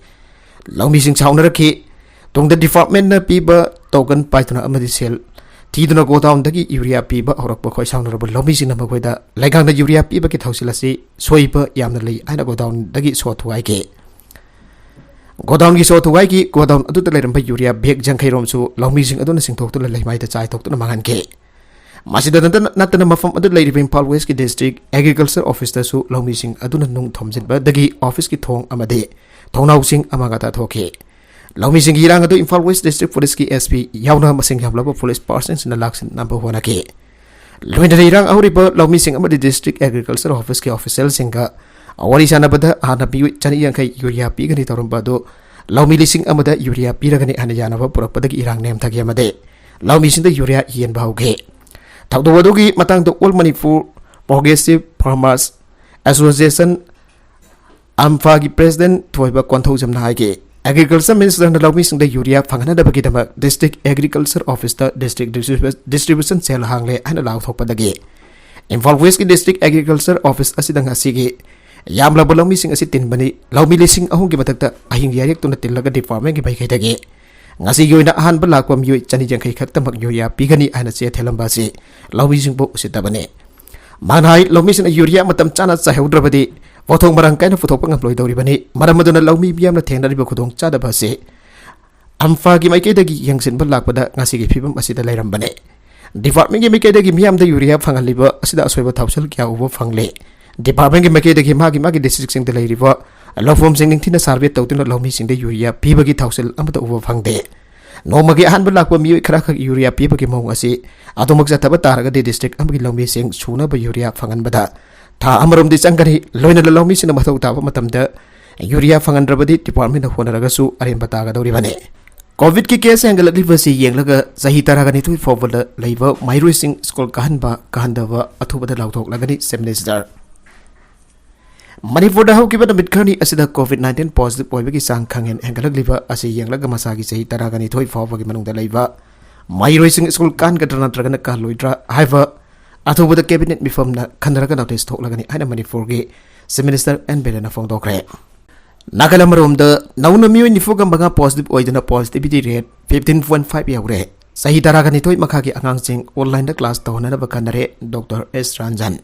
ꯂꯧꯃꯤꯁꯤꯡ ꯁꯥꯎꯅꯔꯛꯈꯤ꯫ ꯇꯨꯡꯗ ꯗꯤꯄꯥꯔꯠꯃꯦꯟꯅ ꯄꯤꯕ ꯇꯣꯀꯟ ꯄꯥꯏꯗꯨꯅ ꯑꯃꯗꯤ ꯁꯦꯜ ꯊꯤꯗꯨꯅ ꯒꯣꯗꯥꯎꯟꯗꯒꯤ ꯌꯨꯔꯤꯌꯥ ꯄꯤꯕ ꯍꯧꯔꯛꯄ ꯈꯣꯏ ꯁꯥꯎꯅꯔꯕ ꯂꯧꯃꯤꯁꯤꯡꯅ ꯃꯈꯣꯏꯗ ꯂꯩꯉꯥꯛꯅ ꯌꯨꯔꯤꯌꯥ ꯄꯤꯕꯒꯤ ꯊꯧꯁꯤꯜ ꯑꯁꯤ ꯁꯣꯏꯕ ꯌꯥꯝꯅ ꯂꯩ ꯍꯥꯏꯅ ꯒꯣꯗꯥꯎꯟꯗꯒꯤ ꯁꯣ ꯊꯨꯒꯥꯏꯈꯤ꯫ ꯒꯣꯗꯥꯎꯟꯒꯤ ꯁꯣ ꯊꯨꯒꯥꯏꯈꯤ꯫ ꯒꯣꯗꯥꯎꯟ ꯑꯗꯨꯗ ꯂꯩꯔꯝꯕ ꯌꯨꯔꯤꯌꯥ ꯕꯦꯒ ꯌꯥꯡꯈꯩꯔꯣꯝꯁꯨ ꯂꯧꯃꯤꯁꯤꯡ ꯑꯗꯨꯅ ꯆꯤꯡꯊꯣꯛꯇꯨꯅ ꯂꯩꯃꯥꯏꯗ ꯆꯥꯏꯊꯣꯛꯇꯨꯅ ꯃꯥꯡꯍꯟꯈꯤ꯫ ꯃꯁꯤꯗ ꯅꯠꯇꯅ, ꯅꯠꯇꯅ ꯃꯐꯝ ꯑꯗꯨ ꯂꯩꯔꯤꯕ ꯏꯝꯐꯥꯜ ꯋꯦꯁꯀꯤ ꯗꯤꯁꯇ꯭ꯔꯤꯛ ꯑꯦꯒ꯭ꯔꯤꯀꯜꯆꯔ ꯑꯣꯐꯤꯁꯇꯁꯨ ꯂꯧꯃꯤꯁꯤꯡ ꯑꯗꯨꯅ ꯅꯨꯡ ꯊꯣꯝꯖꯤꯟꯕꯗꯒꯤ ꯑꯣꯐꯤꯁꯀꯤ ꯊꯣꯡ ꯑꯃꯗꯤ ꯊꯣꯡꯅꯥꯎꯁꯤꯡ ꯑꯃꯥꯡ ꯑꯇꯥ ꯊꯣꯛꯈꯤ꯫ ꯂꯧꯃꯤꯁꯤꯡꯒꯤ ꯏꯔꯥꯡ ꯑꯗꯨ ꯏꯝꯐꯥꯜ ꯋꯦꯁ ꯗꯤꯁꯇ꯭ꯔꯤꯛ ꯄꯨꯂꯤꯁꯀꯤ ꯑꯦꯁ ꯄꯤ ꯌꯥꯎꯅ ꯃꯁꯤꯡ ꯌꯥꯝꯂꯕ ꯄꯨꯂꯤꯁ ꯄꯥꯔꯁꯟꯁꯤꯡꯅ ꯂꯥꯛꯁꯤꯟꯅꯕ ꯍꯣꯠꯅꯈꯤ꯫ ꯂꯣꯏꯅꯅ ꯏꯔꯥꯡ ꯍꯧꯔꯤꯕ ꯂꯧꯃꯤꯁꯤꯡ ꯑꯃꯗꯤ ꯗꯤꯁꯇ꯭ꯔꯤꯛ ꯑꯦꯒ꯭ꯔꯤꯀꯜꯆꯔ ꯑꯣꯐꯤꯁꯀꯤ ꯑꯣꯐꯤꯁꯤꯌꯦꯜꯁꯤꯡꯒ ꯋꯥꯔꯤ ꯁꯥꯟꯅꯕꯗ ꯍꯥꯟꯅ ꯃꯤꯑꯣꯏ ꯆꯅꯤ ꯌꯥꯡꯈꯩ ꯌꯨꯔꯤꯌꯥ ꯄꯤꯒꯅꯤ ꯇꯧꯔꯝꯕ ꯑꯗꯨ ꯂꯧꯃꯤ ꯂꯤꯁꯤꯡ ꯑꯃꯗ ꯌꯨꯔꯤꯌꯥ ꯄꯤꯔꯒꯅꯤ ꯍꯥꯏꯅ ꯌꯥꯅꯕ ꯄꯨꯔꯛꯄꯗꯒꯤ ꯏꯔꯥꯡ ꯅꯦꯝꯊꯈꯤ ꯑꯃꯗꯤ ꯂꯧꯃꯤꯁꯤꯡꯗ ꯌꯨꯔꯤꯌꯥ ꯌꯦꯟꯕ ꯍꯧꯈꯤ꯫ ꯊꯧꯗꯣꯛ ꯑꯗꯨꯒꯤ ꯃꯇꯥꯡꯗ all Manipur progressive farmers association, ꯑꯝꯐꯥꯒꯤ ꯄ꯭ꯔꯦꯁꯤꯗꯦꯟꯠ ꯊꯣꯏꯕ ꯀꯣꯟꯊꯧꯖꯝꯅ ꯍꯥꯏꯈꯤ, ꯑꯦꯒ꯭ꯔꯤꯀꯜꯆꯔ ꯃꯤꯅꯤꯁꯇꯔꯅ ꯂꯧꯃꯤꯁꯤꯡꯗ ꯌꯨꯔꯤꯌꯥ ꯐꯪꯍꯟꯅꯕꯒꯤꯗꯃꯛ ꯗꯤꯁꯇ꯭ꯔꯤꯛ ꯑꯦꯒ꯭ꯔꯤꯀꯜꯆꯔ ꯑꯣꯐꯤꯁꯇ ꯗꯤꯁꯇ꯭ꯔꯤꯛ ꯗꯤꯁꯇ꯭ꯔꯤꯕ꯭ꯌꯨꯁꯟ ꯁꯦꯜ ꯍꯥꯡꯂꯦ ꯍꯥꯏꯅ ꯂꯥꯎꯊꯣꯛꯄꯗꯒꯤ ꯏꯝꯐꯥꯜ ꯋꯦꯁꯀꯤ ꯗꯤꯁꯇ꯭ꯔꯤꯛ ꯑꯦꯒ꯭ꯔꯤꯀꯜꯆꯔ ꯑꯣꯐꯤꯁ ꯑꯁꯤꯗ ꯉꯁꯤꯒꯤ ꯌꯥꯝꯂꯕ ꯂꯧꯃꯤꯁꯤꯡ ꯑꯁꯤ ꯇꯤꯟꯕꯅꯤ꯫ ꯂꯧꯃꯤ ꯂꯤꯁꯤꯡ ꯑꯍꯨꯝꯒꯤ ꯃꯊꯛꯇ ꯑꯍꯤꯡ ꯌꯥꯏꯔꯦꯛꯇꯨꯅ ꯇꯤꯜꯂꯒ ꯗꯤꯄꯥꯔꯠꯃꯦꯟꯒꯤ ꯃꯥꯏꯀꯩꯗꯒꯤ ꯉꯁꯤꯒꯤ ꯑꯣꯏꯅ ꯑꯍꯥꯟꯕ ꯂꯥꯛꯄ ꯃꯤꯑꯣꯏ ꯆꯅꯤ ꯌꯥꯡꯈꯩ ꯈꯛꯇꯃꯛ ꯌꯨꯔꯤꯌꯥ ꯄꯤꯒꯅꯤ ꯍꯥꯏꯅ ꯆꯦ ꯊꯦꯜꯂꯝꯕ ꯑꯁꯤ ꯂꯧꯃꯤꯁꯤꯡꯕꯨ ꯎꯁꯤꯠꯇꯕꯅꯤ꯫ ꯃꯥꯅ ꯍꯥꯏ, ꯂꯧꯃꯤꯁꯤꯡꯅ ꯌꯨꯔꯤꯌꯥ ꯃꯇꯝ ꯆꯥꯅ ꯆꯥꯏꯍꯧꯗ꯭ꯔꯕꯗꯤ ꯄꯣꯠꯊꯣꯛ ꯃꯔꯥꯡ ꯀꯥꯏꯅ ꯄꯨꯊꯣꯛꯄ ꯉꯝꯂꯣꯏꯗꯧꯔꯤꯕꯅꯤ꯫ ꯃꯔꯝ ꯑꯗꯨꯅ ꯂꯧꯃꯤ ꯃꯤꯌꯥꯝꯅ ꯊꯦꯡꯅꯔꯤꯕ ꯈꯨꯗꯣꯡꯆꯥꯗꯕ ꯑꯁꯤ ꯑꯝꯐꯥꯒꯤ ꯃꯥꯏꯀꯩꯗꯒꯤ ꯌꯦꯡꯁꯤꯟꯕ ꯂꯥꯛꯄꯗ ꯉꯁꯤꯒꯤ ꯐꯤꯕꯝ ꯑꯁꯤꯗ ꯂꯩꯔꯝꯕꯅꯤ꯫ ꯗꯤꯄꯥꯔꯠꯃꯦꯟꯒꯤ ꯃꯥꯏꯀꯩꯗꯒꯤ ꯃꯤꯌꯥꯝꯗ ꯌꯨꯔꯤꯌꯥ ꯐꯪꯍꯜꯂꯤꯕ ꯑꯁꯤꯗ ꯑꯁꯣꯏꯕ ꯊꯥꯎꯁꯤꯜ ꯀꯌꯥ ꯎꯕ ꯐꯪꯂꯦ꯫ ꯗꯤꯄꯥꯔꯠꯃꯦꯟꯒꯤ ꯃꯥꯏꯀꯩꯗꯒꯤ ꯃꯥꯒꯤ ꯃꯥꯒꯤ ꯗꯤꯁꯇ꯭ꯔꯤꯛꯁꯤꯡꯗ ꯂꯩꯔꯤꯕ ꯂꯧꯐꯝꯁꯤꯡ ꯅꯤꯡꯊꯤꯅ ꯁꯥꯔꯚꯦ ꯇꯧꯗꯨꯅ ꯂꯧꯃꯤꯁꯤꯡꯗ ꯌꯨꯔꯤꯌꯥ ꯄꯤꯕꯒꯤ ꯊꯥꯎꯁꯤꯜ ꯑꯃꯠꯇ ꯎꯕ ꯐꯪꯗꯦ꯫ ꯅꯣꯡꯃꯒꯤ ꯑꯍꯥꯟꯕ ꯂꯥꯛꯄ ꯃꯤꯑꯣꯏ ꯈꯔꯈꯛ ꯌꯨꯔꯤꯌꯥ ꯄꯤꯕꯒꯤ ꯃꯑꯣꯡ ꯑꯁꯤ ꯑꯗꯨꯃꯛ ꯆꯠꯊꯕ ꯇꯥꯔꯒꯗꯤ ꯗꯤꯁꯇ꯭ꯔꯤꯛ ꯑꯃꯒꯤ ꯂꯧꯃꯤꯁꯤꯡ ꯁꯨꯅꯕ ꯌꯨꯔꯤꯌꯥ ꯐꯪꯍꯟꯕꯗ ꯊꯥ ꯑꯃꯔꯣꯝꯗꯤ ꯆꯪꯒꯅꯤ꯫ ꯂꯣꯏꯅꯅ ꯂꯧꯃꯤꯁꯤꯡꯅ ꯃꯊꯧ ꯇꯥꯕ ꯃꯇꯝꯗ ꯌꯨꯔꯤꯌꯥ ꯐꯪꯍꯟꯗ꯭ꯔꯕꯗꯤ ꯗꯤꯄꯥꯔꯠꯃꯦꯟꯅ ꯍꯣꯠꯅꯔꯒꯁꯨ ꯑꯔꯦꯝꯕ ꯇꯥꯒꯗꯧꯔꯤꯕꯅꯤ꯫ ꯀꯣꯚꯤꯗꯀꯤ ꯀꯦꯁ ꯍꯦꯟꯒꯠꯂꯛꯂꯤꯕꯁꯤ ꯌꯦꯡꯂꯒ ꯆꯍꯤ ꯇꯔꯥꯒ ꯅꯤꯊꯣꯏ ꯐꯥꯎꯕꯗ ꯂꯩꯕ ꯃꯍꯩꯔꯣꯏꯁꯤꯡ ꯁ꯭ꯀꯨꯜ ꯀꯥꯍꯟꯕ ꯀꯥꯍꯟꯗꯕ ꯑꯊꯨꯕꯗ ꯂꯥꯎꯊꯣꯛꯂꯒꯅꯤ ꯆꯤꯐ ꯃꯤꯅꯤꯁꯇꯔ꯫ ꯃꯅꯤꯄꯨꯔꯗ ꯍꯧꯈꯤꯕ ꯅꯨꯃꯤꯠ ꯈꯔꯅꯤ ꯑꯁꯤꯗ ꯀꯣꯚꯤꯗ ꯅꯥꯏꯟꯇꯤꯟ ꯄꯣꯖꯤꯇꯤꯚ ꯑꯣꯏꯕꯒꯤ ꯆꯥꯡ ꯈꯪꯍꯦꯟ ꯍꯦꯟꯒꯠꯂꯛꯂꯤꯕ ꯑꯁꯤ ꯌꯦꯡꯂꯒ ꯃꯁꯥꯒꯤ ꯆꯍꯤ ꯇꯔꯥꯒ ꯅꯤꯊꯣꯏ ꯐꯥꯎꯕꯒꯤ ꯃꯅꯨꯡꯗ ꯂꯩꯕ ꯃꯍꯩꯔꯣꯏꯁꯤꯡ ꯁ꯭ꯀꯨꯜ ꯀꯥꯍꯟꯒꯗ꯭ꯔꯥ ꯅꯠꯇ꯭ꯔꯒꯅ ꯀꯥꯍꯜꯂꯣꯏꯗ꯭ꯔꯥ ꯍꯥꯏꯕ ꯑꯊꯨꯕꯗ ꯀꯦꯕꯤꯅꯦꯠ ꯃꯤꯐꯝꯅ ꯈꯟꯅꯔꯒ ꯅꯣꯇꯤꯁ ꯊꯣꯛꯂꯒꯅꯤ ꯍꯥꯏꯅ ꯃꯅꯤꯄꯨꯔꯒꯤ ꯆꯤꯐ ꯃꯤꯅꯤꯁꯇꯔ ꯑꯦꯟ ꯕꯤꯔꯦꯟꯅ ꯐꯣꯡꯗꯣꯛꯈ꯭ꯔꯦ꯫ ꯅꯥꯒꯥꯂꯦꯟ ꯑꯃꯔꯣꯝꯗ ꯅꯧꯅ ꯃꯤꯑꯣꯏ ꯅꯤꯐꯨꯒ ꯃꯉꯥ ꯄꯣꯖꯤꯇꯤꯚ ꯑꯣꯏꯗꯨꯅ positivity rate fifteen point five ꯌꯧꯔꯦ꯫ ꯆꯍꯤ ꯇꯔꯥꯒ ꯅꯤꯊꯣꯏ ꯃꯈꯥꯒꯤ ꯑꯉꯥꯡꯁꯤꯡ ꯑꯣꯟꯂꯥꯏꯟꯗ ꯀ꯭ꯂꯥꯁ ꯇꯧꯍꯟꯅꯅꯕ ꯈꯟꯅꯔꯦ ꯗꯣꯛꯇꯔ ꯑꯦꯁ ꯔꯟꯖꯟ꯫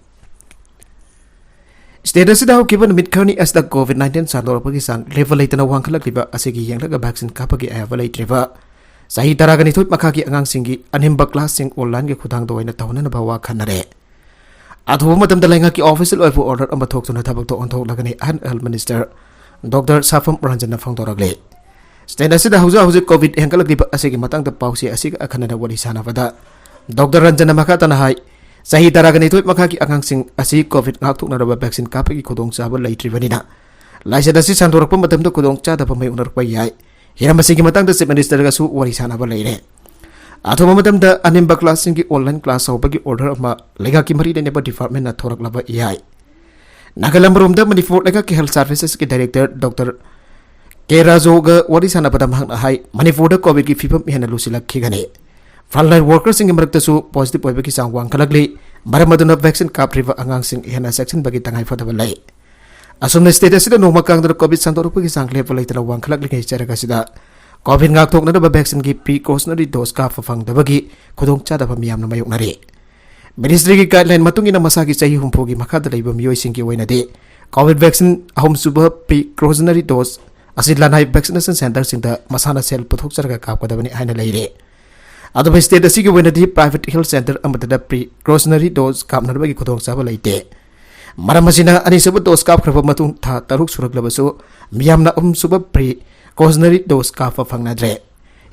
ꯁ꯭ꯇꯦꯠ ꯑꯁꯤꯗ ꯍꯧꯈꯤꯕ ꯅꯨꯃꯤꯠ ꯈꯔꯅꯤ ꯑꯁꯤꯗ ꯀꯣꯚꯤꯗ ꯅꯥꯏꯟꯇꯤꯟ ꯁꯟꯗꯣꯔꯛꯄꯒꯤ ꯆꯥꯡ ꯂꯦꯞꯄ ꯂꯩꯇꯅ ꯋꯥꯡꯈꯠꯂꯛꯂꯤꯕ ꯑꯁꯤꯒꯤ ꯌꯦꯡꯂꯒ ꯚꯦꯛꯁꯤꯟ ꯀꯥꯞꯄꯒꯤ ꯑꯌꯥꯕ ꯂꯩꯇ꯭ꯔꯤꯕ ꯆꯍꯤ ꯇꯔꯥꯒ ꯅꯤꯊꯣꯏ ꯃꯈꯥꯒꯤ ꯑꯉꯥꯡꯁꯤꯡꯒꯤ ꯑꯅꯦꯝꯕ ꯀ꯭ꯂꯥꯁꯁꯤꯡ ꯑꯣꯟꯂꯥꯏꯟꯒꯤ ꯈꯨꯊꯥꯡꯗ ꯑꯣꯏꯅ ꯇꯧꯍꯟꯅꯅꯕ ꯋꯥ ꯈꯟꯅꯔꯦ꯫ ꯑꯊꯨꯕ ꯃꯇꯝꯗ ꯂꯩꯉꯥꯛꯀꯤ ꯑꯣꯐꯤꯁꯤꯌꯦꯜ ꯑꯣꯏꯕ ꯑꯣꯔꯗꯔ ꯑꯃ ꯊꯣꯛꯇꯨꯅ ꯊꯕꯛꯇ ꯑꯣꯟꯊꯣꯛꯂꯒꯅꯤ ꯍꯥꯏꯅ ꯍꯦꯜꯊ ꯃꯤꯅꯤꯁꯇꯔ ꯗꯣꯛꯇꯔ ꯁꯥꯐꯝ ꯔꯟꯖꯟꯅ ꯐꯣꯡꯗꯣꯔꯛꯂꯤ꯫ ꯁ꯭ꯇꯦꯠ ꯑꯁꯤꯗ ꯍꯧꯖꯤꯛ ꯍꯧꯖꯤꯛ ꯀꯣꯚꯤꯗ ꯍꯦꯟꯒꯠꯂꯛꯂꯤꯕ ꯑꯁꯤꯒꯤ ꯃꯇꯥꯡꯗ ꯄꯥꯎꯆꯦ ꯑꯁꯤꯒ ꯑꯈꯟꯅꯅ ꯋꯥꯔꯤ ꯁꯥꯟꯅꯕꯗ ꯗꯣꯛꯇꯔ ꯔꯟꯖꯟꯅ ꯃꯈꯥ ꯇꯥꯅ ꯍꯥꯏ, ꯆꯍꯤ ꯇꯔꯥꯒ ꯅꯤꯊꯣꯏ ꯃꯈꯥꯒꯤ ꯑꯉꯥꯡꯁꯤꯡ ꯑꯁꯤ ꯀꯣꯚꯤꯗ ꯉꯥꯛꯊꯣꯛꯅꯅꯕ ꯚꯦꯛꯁꯤꯟ ꯀꯥꯞꯄꯒꯤ ꯈꯨꯗꯣꯡꯆꯥꯕ ꯂꯩꯇ꯭ꯔꯤꯕꯅꯤꯅ ꯂꯥꯏꯆꯠ ꯑꯁꯤ ꯁꯟꯗꯣꯔꯛꯄ ꯃꯇꯝꯗ ꯈꯨꯗꯣꯡꯆꯥꯗꯕ ꯃꯥꯌꯣꯛꯅꯔꯛꯄ ꯌꯥꯏ꯫ ꯍꯤꯔꯝ ꯑꯁꯤꯒꯤ ꯃꯇꯥꯡꯗ ꯆꯤꯐ ꯃꯤꯅꯤꯁꯇꯔꯒꯁꯨ ꯋꯥꯔꯤ ꯁꯥꯟꯅꯕ ꯂꯩꯔꯦ꯫ ꯑꯊꯨꯕ ꯃꯇꯝꯗ ꯑꯅꯦꯝꯕ ꯀ꯭ꯂꯥꯁꯁꯤꯡꯒꯤ ꯑꯣꯟꯂꯥꯏꯟ ꯀ꯭ꯂꯥꯁ ꯍꯧꯕꯒꯤ ꯑꯣꯔꯗꯔ ꯑꯃ ꯂꯩꯉꯥꯛꯀꯤ ꯃꯔꯤ ꯂꯩꯅꯕ ꯗꯤꯄꯥꯔꯠꯃꯦꯟꯅ ꯊꯣꯔꯛꯂꯕ ꯌꯥꯏ꯫ ꯅꯥꯒꯥꯂꯦꯟ ꯑꯃꯔꯣꯝꯗ ꯃꯅꯤꯄꯨꯔ ꯂꯩꯉꯥꯛꯀꯤ ꯍꯦꯜꯊ ꯁꯥꯔꯚꯤꯁꯦꯁꯀꯤ ꯗꯥꯏꯔꯦꯛꯇꯔ ꯗꯣꯛꯇꯔ ꯀꯦ ꯔꯥꯖꯣꯒ ꯋꯥꯔꯤ ꯁꯥꯟꯅꯕꯗ ꯃꯍꯥꯛꯅ ꯍꯥꯏ, ꯃꯅꯤꯄꯨꯔꯗ ꯀꯣꯚꯤꯗꯀꯤ ꯐꯤꯕꯝ ꯍꯦꯟꯅ ꯂꯨꯁꯤꯜꯂꯛꯈꯤꯒꯅꯤ꯫ ꯐ꯭ꯔꯟꯠꯂꯥꯏꯟ ꯋꯥꯔꯀꯔꯁꯤꯡꯒꯤ ꯃꯔꯛꯇꯁꯨ ꯄꯣꯖꯤꯇꯤꯚ ꯑꯣꯏꯕꯒꯤ ꯆꯥꯡ ꯋꯥꯡꯈꯠꯂꯛꯂꯤ꯫ ꯃꯔꯝ ꯑꯗꯨꯅ ꯚꯦꯛꯁꯤꯟ ꯀꯥꯞꯇ꯭ꯔꯤꯕ ꯑꯉꯥꯡꯁꯤꯡ ꯍꯦꯟꯅ ꯆꯦꯛꯁꯤꯟꯕꯒꯤ ꯇꯉꯥꯏꯐꯗꯕ ꯂꯩ꯫ ꯑꯁꯨꯝꯅ ꯁ꯭ꯇꯦꯠ ꯑꯁꯤꯗ ꯅꯣꯡꯃ ꯀꯥꯡꯗꯅ ꯀꯣꯚꯤꯗ ꯁꯟꯗꯣꯔꯛꯄꯒꯤ ꯆꯥꯡ ꯂꯦꯞꯄ ꯂꯩꯇꯅ ꯋꯥꯡꯈꯠꯂꯛꯂꯤꯉꯩ ꯆꯔꯛ ꯑꯁꯤꯗ ꯀꯣꯚꯤꯗ ꯉꯥꯛꯊꯣꯛꯅꯅꯕ ꯚꯦꯛꯁꯤꯟꯒꯤ ꯄ꯭ꯔꯤꯀꯣꯁꯅꯔꯤ ꯗꯣꯁ ꯀꯥꯞꯄ ꯐꯪꯗꯕꯒꯤ ꯈꯨꯗꯣꯡꯆꯥꯗꯕ ꯃꯤꯌꯥꯝꯅ ꯃꯥꯌꯣꯛꯅꯔꯤ꯫ ꯃꯤꯅꯤꯁꯇ꯭ꯔꯤꯒꯤ ꯒꯥꯏꯗꯂꯥꯏꯟ ꯃꯇꯨꯡ ꯏꯟꯅ ꯃꯁꯥꯒꯤ ꯆꯍꯤ ꯍꯨꯝꯐꯨꯒꯤ ꯃꯈꯥꯗ ꯂꯩꯕ ꯃꯤꯑꯣꯏꯁꯤꯡꯒꯤ ꯑꯣꯏꯅꯗꯤ ꯀꯣꯚꯤꯗ ꯚꯦꯛꯁꯤꯟ ꯑꯍꯨꯝꯁꯨꯕ ꯄ꯭ꯔꯤꯀꯣꯁꯅꯔꯤ ꯗꯣꯁ ꯑꯁꯤ ꯂꯅꯥꯏ ꯚꯦꯛꯁꯤꯅꯦꯁꯟ ꯁꯦꯟꯇꯔꯁꯤꯡꯗ ꯃꯁꯥꯅ ꯁꯦꯜ ꯄꯨꯊꯣꯛꯆꯔꯒ ꯀꯥꯞꯀꯗꯕꯅꯤ ꯍꯥꯏꯅ ꯂꯩꯔꯦ꯫ ꯑꯗꯨꯕꯨ ꯁ꯭ꯇꯦꯠ ꯑꯁꯤꯒꯤ ꯑꯣꯏꯅꯗꯤ ꯄ꯭ꯔꯥꯏꯚꯦꯠ ꯍꯦꯜꯊ ꯁꯦꯟꯇꯔ ꯑꯃꯠꯇꯗ ꯄ꯭ꯔꯤꯀꯣꯁꯅꯔꯤ ꯗꯣꯁ ꯀꯥꯞꯅꯅꯕꯒꯤ ꯈꯨꯗꯣꯡꯆꯥꯕ ꯂꯩꯇꯦ꯫ ꯃꯔꯝ ꯑꯁꯤꯅ ꯑꯅꯤꯁꯨꯕ ꯗꯣꯁ ꯀꯥꯞꯈ꯭ꯔꯕ ꯃꯇꯨꯡ ꯊꯥ ꯇꯔꯨꯛ ꯁꯨꯔꯛꯂꯕꯁꯨ ꯃꯤꯌꯥꯝꯅ ꯑꯍꯨꯝꯁꯨꯕ ꯄ꯭ꯔꯤꯀꯣꯁꯅꯔꯤ ꯗꯣꯁ ꯀꯥꯞꯄ ꯐꯪꯅꯗ꯭ꯔꯦ꯫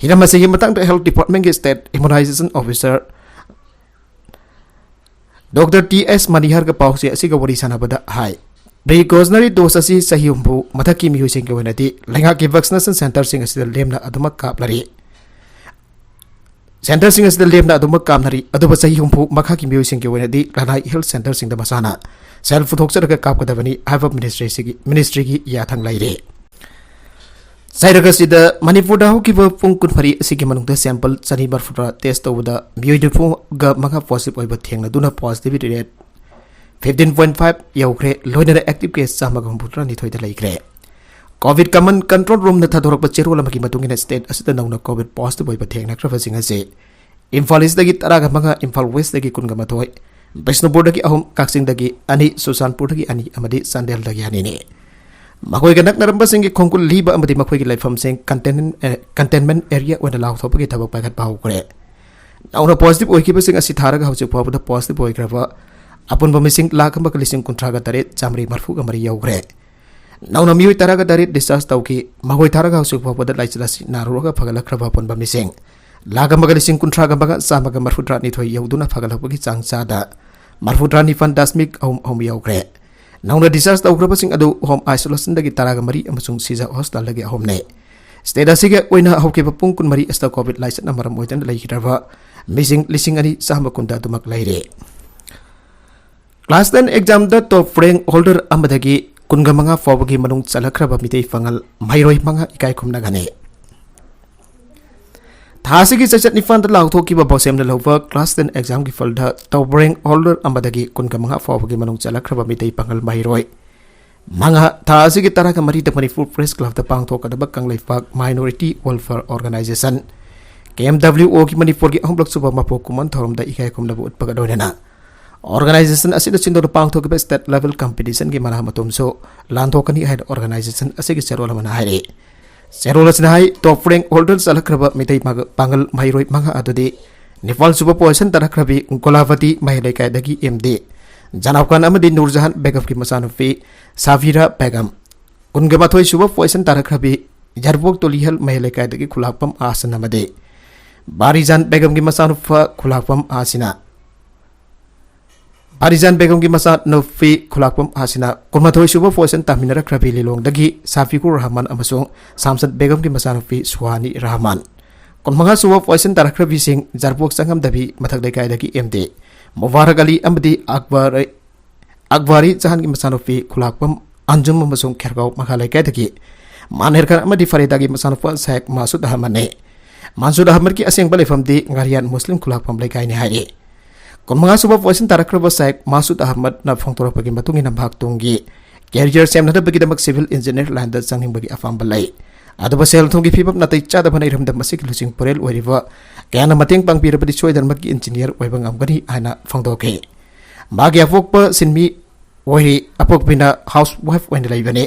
ꯍꯤꯔꯝ ꯑꯁꯤꯒꯤ ꯃꯇꯥꯡꯗ ꯍꯦꯜꯊ ꯗꯤꯄꯥꯔꯠꯃꯦꯟꯒꯤ state immunization officer doctor T S ꯃꯅꯤꯍꯔꯒ ꯄꯥꯎꯆꯦ ꯑꯁꯤꯒ ꯋꯥꯔꯤ ꯁꯥꯟꯅꯕꯗ ꯍꯥꯏ, ꯄ꯭ꯔꯤꯀꯣꯁꯅꯔꯤ ꯗꯣꯁ ꯑꯁꯤ ꯆꯍꯤ ꯍꯨꯝꯐꯨ ꯃꯊꯛꯀꯤ ꯃꯤꯑꯣꯏꯁꯤꯡꯒꯤ ꯑꯣꯏꯅꯗꯤ ꯂꯩꯉꯥꯛꯀꯤ ꯚꯦꯛꯁꯤꯅꯦꯁꯟ ꯁꯦꯟꯇꯔꯁꯤꯡ ꯑꯁꯤꯗ ꯂꯦꯝꯅ ꯑꯗꯨꯃꯛ ꯀꯥꯞꯅꯔꯤ꯫ ꯁꯦꯟꯇꯔꯁꯤꯡ ꯑꯁꯤꯗ ꯂꯦꯝꯅ ꯑꯗꯨꯃꯛ ꯀꯥꯞꯅꯔꯤ, ꯑꯗꯨꯕꯨ ꯆꯍꯤ ꯍꯨꯝꯐꯨ ꯃꯈꯥꯒꯤ ꯃꯤꯑꯣꯏꯁꯤꯡꯒꯤ ꯑꯣꯏꯅꯗꯤ ꯂꯅꯥꯏ ꯍꯦꯜꯊ ꯁꯦꯟꯇꯔꯁꯤꯡꯗ ꯃꯁꯥꯅ ꯁꯦꯜ ꯄꯨꯊꯣꯛꯆꯔꯒ ꯀꯥꯞꯀꯗꯕꯅꯤ ꯍꯥꯏꯕ ꯃꯤꯅꯤꯁꯇ꯭ꯔꯤꯁꯤꯒꯤ, ꯃꯤꯅꯤꯁꯇ꯭ꯔꯤꯒꯤ ꯌꯥꯊꯪ ꯂꯩꯔꯦ꯫ ꯆꯩꯔꯛ ꯑꯁꯤꯗ ꯃꯅꯤꯄꯨꯔꯗ ꯍꯧꯈꯤꯕ ꯄꯨꯡ ꯀꯨꯟꯃꯔꯤ ꯑꯁꯤꯒꯤ ꯃꯅꯨꯡꯗ ꯁꯦꯝꯄꯜ ꯆꯅꯤ ꯃꯔꯤꯐꯨꯇꯔꯥ ꯇꯦꯁ ꯇꯧꯕꯗ ꯃꯤꯑꯣꯏ ꯅꯤꯐꯨꯒ ꯃꯉꯥ ꯄꯣꯖꯤꯇꯤꯚ ꯑꯣꯏꯕ ꯊꯦꯡꯅꯗꯨꯅ positivity rate fifteen point five ꯌꯧꯈ꯭ꯔꯦ꯫ ꯂꯣꯏꯅꯅ ꯑꯦꯛꯇꯤꯚ ꯀꯦꯁ ꯆꯥꯝꯃꯒ ꯍꯨꯝꯐꯨꯇꯔꯥꯅꯤꯊꯣꯏꯗ ꯂꯩꯈ꯭ꯔꯦ꯫ ꯀꯣꯚꯤꯗ ꯀꯃꯟ ꯀꯟꯇ꯭ꯔꯣꯜ ꯔꯨꯝꯅ ꯊꯥꯗꯣꯔꯛꯄ ꯆꯦꯔꯣꯜ ꯑꯃꯒꯤ ꯃꯇꯨꯡ ꯏꯟꯅ ꯁ꯭ꯇꯦꯠ ꯑꯁꯤꯗ ꯅꯧꯅ ꯀꯣꯚꯤꯗ ꯄꯣꯖꯤꯇꯤꯚ ꯑꯣꯏꯕ ꯊꯦꯡꯅꯈ꯭ꯔꯕꯁꯤꯡ ꯑꯁꯤ ꯏꯝꯐꯥꯜ ꯏꯁꯇꯒꯤ ꯇꯔꯥꯒ ꯃꯉꯥ, ꯏꯝꯐꯥꯜ ꯋꯦꯁꯇꯒꯤ ꯀꯨꯟꯒ ꯃꯥꯊꯣꯏ, ꯕꯤꯁꯅꯨꯄꯨꯔꯗꯒꯤ ꯑꯍꯨꯝ, ꯀꯛꯆꯤꯡꯗꯒꯤ ꯑꯅꯤ, ꯆꯨꯔꯆꯥꯟꯄꯨꯔꯗꯒꯤ ꯑꯅꯤ ꯑꯃꯗꯤ ꯆꯥꯟꯗꯦꯜꯗꯒꯤ ꯑꯅꯤꯅꯤ꯫ ꯃꯈꯣꯏꯒ ꯅꯛꯅꯔꯝꯕꯁꯤꯡꯒꯤ ꯈꯣꯡꯒꯨꯜ ꯂꯤꯕ ꯑꯃꯗꯤ ꯃꯈꯣꯏꯒꯤ ꯂꯩꯐꯝꯁꯤꯡ ꯀꯟꯇꯦꯟꯃꯦꯟ, ꯑꯦ, ꯀꯟꯇꯦꯟꯃꯦꯟ ꯑꯦꯔꯤꯌꯥ ꯑꯣꯏꯅ ꯂꯥꯎꯊꯣꯛꯄꯒꯤ ꯊꯕꯛ ꯄꯥꯏꯈꯠꯄ ꯍꯧꯈ꯭ꯔꯦ꯫ ꯅꯧꯅ ꯄꯣꯖꯤꯇꯤꯚ ꯑꯣꯏꯈꯤꯕꯁꯤꯡ ꯑꯁꯤ ꯊꯥꯔꯒ ꯍꯧꯖꯤꯛ ꯐꯥꯎꯕꯗ ꯄꯣꯖꯤꯇꯤꯚ ꯑꯣꯏꯈ꯭ꯔꯕ ꯑꯄꯨꯟꯕ ꯃꯁꯤꯡ ꯂꯥꯈ ꯑꯃꯒ ꯂꯤꯁꯤꯡ ꯀꯨꯟꯊ꯭ꯔꯥꯒ ꯇꯔꯦꯠ, ꯆꯥꯃꯔꯤ ꯃꯔꯤꯐꯨꯒ ꯃꯔꯤ ꯌꯧꯈ꯭ꯔꯦ꯫ ꯅꯧꯅ ꯃꯤꯑꯣꯏ ꯇꯔꯥꯒ ꯇꯔꯦꯠ ꯗꯤꯁꯆꯥꯔꯖ ꯇꯧꯈꯤ꯫ ꯃꯈꯣꯏ ꯊꯥꯔꯒ ꯍꯧꯖꯤꯛ ꯐꯥꯎꯕꯗ ꯂꯥꯏꯆꯠ ꯑꯁꯤ ꯅꯥꯔꯨꯔꯒ ꯐꯒꯠꯂꯛꯈ꯭ꯔꯕ ꯑꯄꯨꯟꯕ ꯃꯤꯁꯤꯡ ꯂꯥꯈ ꯑꯃꯒ ꯂꯤꯁꯤꯡ ꯀꯨꯟꯊ꯭ꯔꯥꯒ ꯃꯉꯥ, ꯆꯥꯝꯃꯒ ꯃꯔꯤꯐꯨꯇꯔꯥꯅꯤꯊꯣꯏ ꯌꯧꯗꯨꯅ ꯐꯒꯠꯂꯛꯄꯒꯤ ꯆꯥꯡ ꯆꯥꯗ ꯃꯔꯤꯐꯨꯇꯔꯥꯅꯤꯄꯥꯟ ꯗꯁꯃꯤꯛ ꯑꯍꯨꯝ ꯑꯍꯨꯝ ꯌꯧꯈ꯭ꯔꯦ꯫ ꯅꯧꯅ ꯗꯤꯁꯆꯥꯔꯖ ꯇꯧꯈ꯭ꯔꯕꯁꯤꯡ ꯑꯗꯨ ꯍꯣꯝ ꯑꯥꯏꯁꯣꯂꯦꯁꯟꯗꯒꯤ ꯇꯔꯥꯒ ꯃꯔꯤ ꯑꯃꯁꯨꯡ ꯁꯤꯖꯥ ꯍꯣꯁꯄꯤꯇꯥꯜꯗꯒꯤ ꯑꯍꯨꯝꯅꯤ꯫ ꯁ꯭ꯇꯦꯠ ꯑꯁꯤꯒꯤ ꯑꯣꯏꯅ ꯍꯧꯈꯤꯕ ꯄꯨꯡ ꯀꯨꯟꯃꯔꯤ ꯑꯁꯤꯗ ꯀꯣꯚꯤꯗ ꯂꯥꯏꯆꯠꯅ ꯃꯔꯝ ꯑꯣꯏꯗꯨꯅ ꯂꯩꯈꯤꯗ꯭ꯔꯕ ꯃꯤꯁꯤꯡ ꯂꯤꯁꯤꯡ ꯑꯅꯤ ꯆꯥꯝꯃ ꯀꯨꯟꯗ ꯑꯗꯨꯃꯛ ꯂꯩꯔꯦ꯫ ꯀ꯭ꯂꯥꯁ ꯇꯦꯟ ꯑꯦꯛꯖꯥꯝꯗ ꯇꯣꯞ ꯔꯦꯡꯛ ꯍꯣꯜꯗꯔ ꯑꯃꯗꯒꯤ ꯀꯨꯟꯒ ꯃꯉꯥ ꯐꯥꯎꯕꯒꯤ ꯃꯅꯨꯡ ꯆꯜꯂꯛꯈ꯭ꯔꯕ ꯃꯤꯇꯩ ꯄꯥꯉꯜ ꯃꯍꯩꯔꯣꯏ ꯃꯉꯥ ꯏꯀꯥꯏ ꯈꯨꯝꯅꯒꯅꯤ꯫ ꯊꯥ ꯑꯁꯤꯒꯤ ꯆꯩꯆꯠ ꯅꯤꯄꯥꯟꯗ ꯂꯥꯎꯊꯣꯛꯈꯤꯕ ꯕꯣꯁꯦꯝꯅ ꯂꯧꯕ ꯀ꯭ꯂꯥꯁ ꯇꯦꯟ ꯑꯦꯛꯖꯥꯝꯒꯤ ꯐꯜꯗ ꯇꯣꯞ ꯔꯦꯡꯛ ꯍꯣꯜꯗꯔ ꯑꯃꯗꯒꯤ ꯀꯨꯟꯒ ꯃꯉꯥ ꯐꯥꯎꯕꯒꯤ ꯃꯅꯨꯡ ꯆꯜꯂꯛꯈ꯭ꯔꯕ ꯃꯤꯇꯩ ꯄꯥꯉꯜ ꯃꯍꯩꯔꯣꯏ ꯃꯉꯥ, ꯊꯥ ꯑꯁꯤꯒꯤ ꯇꯔꯥꯒ ꯃꯔꯤꯗ ꯃꯅꯤꯄꯨꯔ ꯄ꯭ꯔꯦꯁ ꯀ꯭ꯂꯕꯇ ꯄꯥꯡꯊꯣꯛꯀꯗꯕ ꯀꯪꯂꯩꯄꯥꯛ ꯃꯥꯏꯅꯣꯔꯤꯇꯤ ꯋꯦꯜꯐꯤꯌꯔ ꯑꯣꯔꯒꯅꯥꯏꯖꯦꯁꯟ, ꯀꯦ ꯑꯦꯝ ꯗꯕ꯭ꯂꯤꯎ ꯑꯣꯒꯤ ꯃꯅꯤꯄꯨꯔꯒꯤ ꯑꯍꯨꯝꯂꯛ ꯁꯨꯕ ꯃꯄꯣꯛ ꯀꯨꯝꯑꯣꯟ ꯊꯧꯔꯝꯗ ꯏꯀꯥꯏ ꯈꯨꯝꯅꯕ ꯎꯠꯄꯒ ꯂꯣꯏꯅꯅ ꯑꯣꯔꯒꯅꯥꯏꯖꯦꯁꯟ ꯑꯁꯤꯅ ꯁꯤꯟꯗꯨꯅ ꯄꯥꯡꯊꯣꯛꯈꯤꯕ ꯁ꯭ꯇꯦꯠ ꯂꯦꯚꯦꯜ ꯀꯝꯄꯤꯇꯤꯁꯟꯒꯤ ꯃꯅꯥ ꯃꯇꯣꯝꯁꯨ ꯂꯥꯟꯊꯣꯛꯀꯅꯤ ꯍꯥꯏꯅ ꯑꯣꯔꯒꯅꯥꯏꯖꯦꯁꯟ ꯑꯁꯤꯒꯤ ꯆꯦꯔꯣꯜ ꯑꯃꯅ ꯍꯥꯏꯔꯤ꯫ ꯆꯦꯔꯣꯜ ꯑꯁꯤꯅ ꯍꯥꯏ, ꯇꯣꯞ ꯔꯦꯡꯛ ꯍꯣꯜꯗꯔ ꯆꯠꯂꯛꯈ꯭ꯔꯕ ꯃꯤꯇꯩ ꯃꯥꯒ-, ꯄꯥꯡꯒꯜ ꯃꯍꯩꯔꯣꯏ ꯃꯉꯥ ꯑꯗꯨꯗꯤ ꯅꯤꯄꯥꯜ ꯁꯨꯕ ꯄꯣꯖꯤꯁꯟ ꯇꯥꯔꯛꯈ꯭ꯔꯕꯤ ꯒꯣꯂꯥꯕꯇꯤ ꯃꯍꯩ ꯂꯩꯀꯥꯏꯗꯒꯤ ꯑꯦꯝ ꯗꯤ ꯖꯅꯥꯕ ꯈꯥꯟ ꯑꯃꯗꯤ ꯅꯨꯔꯖꯍꯥꯟ ꯕꯦꯒꯝꯒꯤ ꯃꯆꯥꯅꯨꯄꯤ ꯁꯥꯕꯤꯔꯥ ꯕꯦꯒꯝ, ꯀꯨꯟꯒ ꯃꯥꯊꯣꯏ ꯁꯨꯕ ꯄꯣꯖꯤꯁꯟ ꯇꯥꯔꯛꯈ꯭ꯔꯕꯤ ꯌꯥꯏꯔꯤꯄꯣꯛ ꯇꯣꯂꯤꯍꯜ ꯃꯍꯩ ꯂꯩꯀꯥꯏꯗꯒꯤ ꯈꯨꯂꯥꯛꯄꯝ ꯑꯥꯁꯟ ꯑꯃꯗꯤ ꯕꯥꯔꯤꯖꯥꯟ ꯕꯦꯒꯝꯒꯤ ꯃꯆꯥꯅꯨꯄꯥ ꯈꯨꯂꯥꯛꯄꯝ ꯑꯥꯁꯤꯅ ꯕꯥꯔꯤꯖꯥꯟ ꯕꯦꯒꯝꯒꯤ ꯃꯆꯥꯅꯨꯄꯤ ꯈꯨꯂꯥꯛꯄꯝ ꯑꯥꯁꯤꯅ ꯀꯨꯟꯃꯥꯊꯣꯏ ꯁꯨꯕ ꯄꯣꯖꯤꯁꯟ ꯇꯥꯃꯤꯟꯅꯔꯛꯈ꯭ꯔꯕꯤ ꯂꯤꯂꯣꯡꯗꯒꯤ ꯁꯥꯐꯤꯀꯨꯔ ꯔꯍꯃꯥꯟ ꯑꯃꯁꯨꯡ ꯁꯥꯝꯁꯠ ꯕꯦꯒꯝꯒꯤ ꯃꯆꯥꯅꯨꯄꯤ ꯁꯨꯍꯥꯅꯤ ꯔꯍꯃꯥꯟ, ꯀꯨꯟꯃꯉꯥ ꯁꯨꯕ ꯄꯣꯖꯤꯁꯟ ꯇꯥꯔꯛꯈ꯭ꯔꯕꯤꯁꯤꯡ ꯖꯥꯔꯕꯣꯛ ꯆꯪꯉꯝꯗꯕꯤ ꯃꯊꯛ ꯂꯩꯀꯥꯏꯗꯒꯤ ꯑꯦꯝ ꯗꯤ ꯃꯨꯕꯥꯔꯛ ꯑꯂꯤ ꯑꯃꯗꯤ ꯑꯛꯕꯔ, ꯑꯛꯕꯥꯔꯤ ꯖꯍꯥꯟꯒꯤ ꯃꯆꯥꯅꯨꯄꯤ ꯈꯨꯂꯥꯛꯄꯝ ꯑꯟꯖꯨꯝ ꯑꯃꯁꯨꯡ ꯈꯦꯔꯒꯥꯎ ꯃꯈꯥ ꯂꯩꯀꯥꯏꯗꯒꯤ ꯃꯥꯅꯦꯔ ꯈꯥꯟ ꯑꯃꯗꯤ ꯐꯔꯤꯗꯥꯒꯤ ꯃꯆꯥꯅꯨꯄꯥ ꯁꯥꯏꯛ ꯃꯥꯁꯨꯗ ꯑꯍꯃꯗꯅꯤ꯫ ꯃꯥꯁꯨꯗ ꯑꯍꯃꯗꯀꯤ ꯑꯁꯦꯡꯕ ꯂꯩꯐꯝꯗꯤ ꯉꯥꯔꯤꯌꯥꯟ ꯃꯨꯁꯂꯤꯝ ꯈꯨꯂꯥꯛꯄꯝ ꯂꯩꯀꯥꯏꯅꯤ ꯍꯥꯏꯔꯤ꯫ ꯀꯨꯟꯃꯉꯥ ꯁꯨꯕ ꯄꯣꯖꯤꯁꯟ ꯇꯥꯔꯛꯈ꯭ꯔꯕ ꯁꯥꯏꯛ ꯃꯥꯁꯨꯗ ꯑꯍꯃꯗꯅ ꯐꯣꯡꯗꯣꯔꯛꯄꯒꯤ ꯃꯇꯨꯡ ꯏꯟꯅ ꯃꯍꯥꯛ ꯇꯨꯡꯒꯤ ꯀꯦꯔꯤꯌꯔ ꯁꯦꯝꯅꯅꯕꯒꯤꯗꯃꯛ ꯁꯤꯚꯤꯜ ꯏꯟꯖꯤꯅꯤꯌꯔ ꯂꯥꯏꯟꯗ ꯆꯪꯅꯤꯡꯕꯒꯤ ꯑꯄꯥꯝꯕ ꯂꯩ꯫ ꯑꯗꯨꯕꯨ ꯁꯦꯜ ꯊꯨꯝꯒꯤ ꯐꯤꯕꯝ ꯅꯥꯇꯩ ꯆꯥꯗꯕꯅ ꯏꯔꯝꯗꯝ ꯑꯁꯤꯒꯤ ꯂꯨꯆꯤꯡ ꯄꯨꯔꯦꯜ ꯑꯣꯏꯔꯤꯕ ꯀꯌꯥꯅ ꯃꯇꯦꯡ ꯄꯥꯡꯕꯤꯔꯕꯗꯤ ꯁꯣꯏꯗꯅꯃꯛꯀꯤ ꯏꯟꯖꯤꯅꯤꯌꯔ ꯑꯣꯏꯕ ꯉꯝꯒꯅꯤ ꯍꯥꯏꯅ ꯐꯣꯡꯗꯣꯛꯈꯤ꯫ ꯃꯥꯒꯤ ꯑꯄꯣꯛꯄ ꯁꯤꯟꯃꯤ ꯑꯣꯏꯔꯤ, ꯑꯄꯣꯛꯄꯤꯅ ꯍꯥꯎꯁ ꯋꯥꯏꯐ ꯑꯣꯏꯅ ꯂꯩꯕꯅꯤ꯫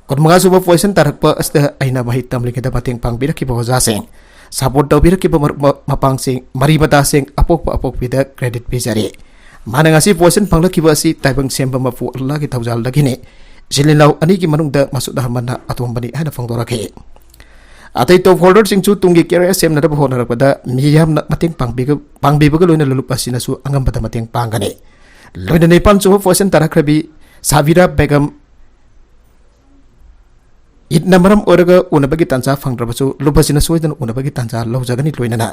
ꯀꯨꯟꯃꯉꯥ ꯁꯨꯕ ꯄꯣꯖꯤꯁꯟ ꯇꯥꯔꯛꯄ ꯑꯁꯤꯗ ꯑꯩꯅ ꯃꯍꯩ ꯇꯝꯂꯤꯉꯩꯗ ꯃꯇꯦꯡ ꯄꯥꯡꯕꯤꯔꯛꯈꯤꯕ ꯑꯣꯖꯥꯁꯤꯡ, ꯁꯄꯣꯔꯠ ꯇꯧꯕꯤꯔꯛꯈꯤꯕ ꯃꯔꯨꯞ ꯃ-, ꯃꯄꯥꯡꯁꯤꯡ, ꯃꯔꯤ ꯃꯇꯥꯁꯤꯡ, ꯑꯄꯣꯛꯄ ꯑꯄꯣꯛꯄꯤꯗ ꯀ꯭ꯔꯦꯗꯤꯠ ꯄꯤꯖꯔꯤ꯫ ꯃꯥꯅ ꯉꯁꯤ ꯄꯣꯖꯤꯁꯟ ꯐꯪꯂꯛꯈꯤꯕ ꯑꯁꯤ ꯇꯥꯏꯕꯪ ꯁꯦꯝꯕ ꯃꯄꯨ ꯑꯜꯂꯥꯒꯤ ꯊꯧꯖꯥꯜꯗꯒꯤꯅꯤ꯫ ꯏꯆꯤꯜ ꯏꯅꯥꯎ ꯑꯅꯤꯒꯤ ꯃꯅꯨꯡꯗ ꯃꯁꯨꯗ ꯑꯍꯃꯗꯅ ꯑꯇꯣꯝꯕꯅꯤ ꯍꯥꯏꯅ ꯐꯣꯡꯗꯣꯔꯛꯈꯤ꯫ ꯑꯇꯩ ꯇꯣꯞ ꯍꯣꯜꯗꯔꯁꯤꯡꯁꯨ ꯇꯨꯡꯒꯤ ꯀꯦꯔꯤꯌꯔ ꯁꯦꯝꯅꯅꯕ ꯍꯣꯠꯅꯔꯛꯄꯗ ꯃꯤꯌꯥꯝꯅ ꯃꯇꯦꯡ ꯄꯥꯡꯕꯤꯒ-, ꯄꯥꯡꯕꯤꯕꯒ ꯂꯣꯏꯅ ꯂꯨꯞ ꯑꯁꯤꯅꯁꯨ ꯑꯉꯝꯕꯗ ꯃꯇꯦꯡ ꯄꯥꯡꯒꯅꯤ꯫ ꯂꯣꯏꯅꯅ ꯅꯤꯄꯥꯟ ꯁꯨꯕ ꯄꯣꯖꯤꯁꯟ ꯇꯥꯔꯛꯈ꯭ꯔꯕꯤ ꯁꯥꯕꯤꯔꯥ ꯕꯦꯒꯝ ꯏꯗꯅ ꯃꯔꯝ ꯑꯣꯏꯔꯒ ꯎꯅꯕꯒꯤ ꯇꯥꯟꯖꯥ ꯐꯪꯗ꯭ꯔꯕꯁꯨ ꯂꯨꯞ ꯑꯁꯤꯅ ꯁꯣꯏꯗꯅ ꯎꯅꯕꯒꯤ ꯇꯥꯟꯖꯥ ꯂꯧꯖꯒꯅꯤ꯫ ꯂꯣꯏꯅꯅ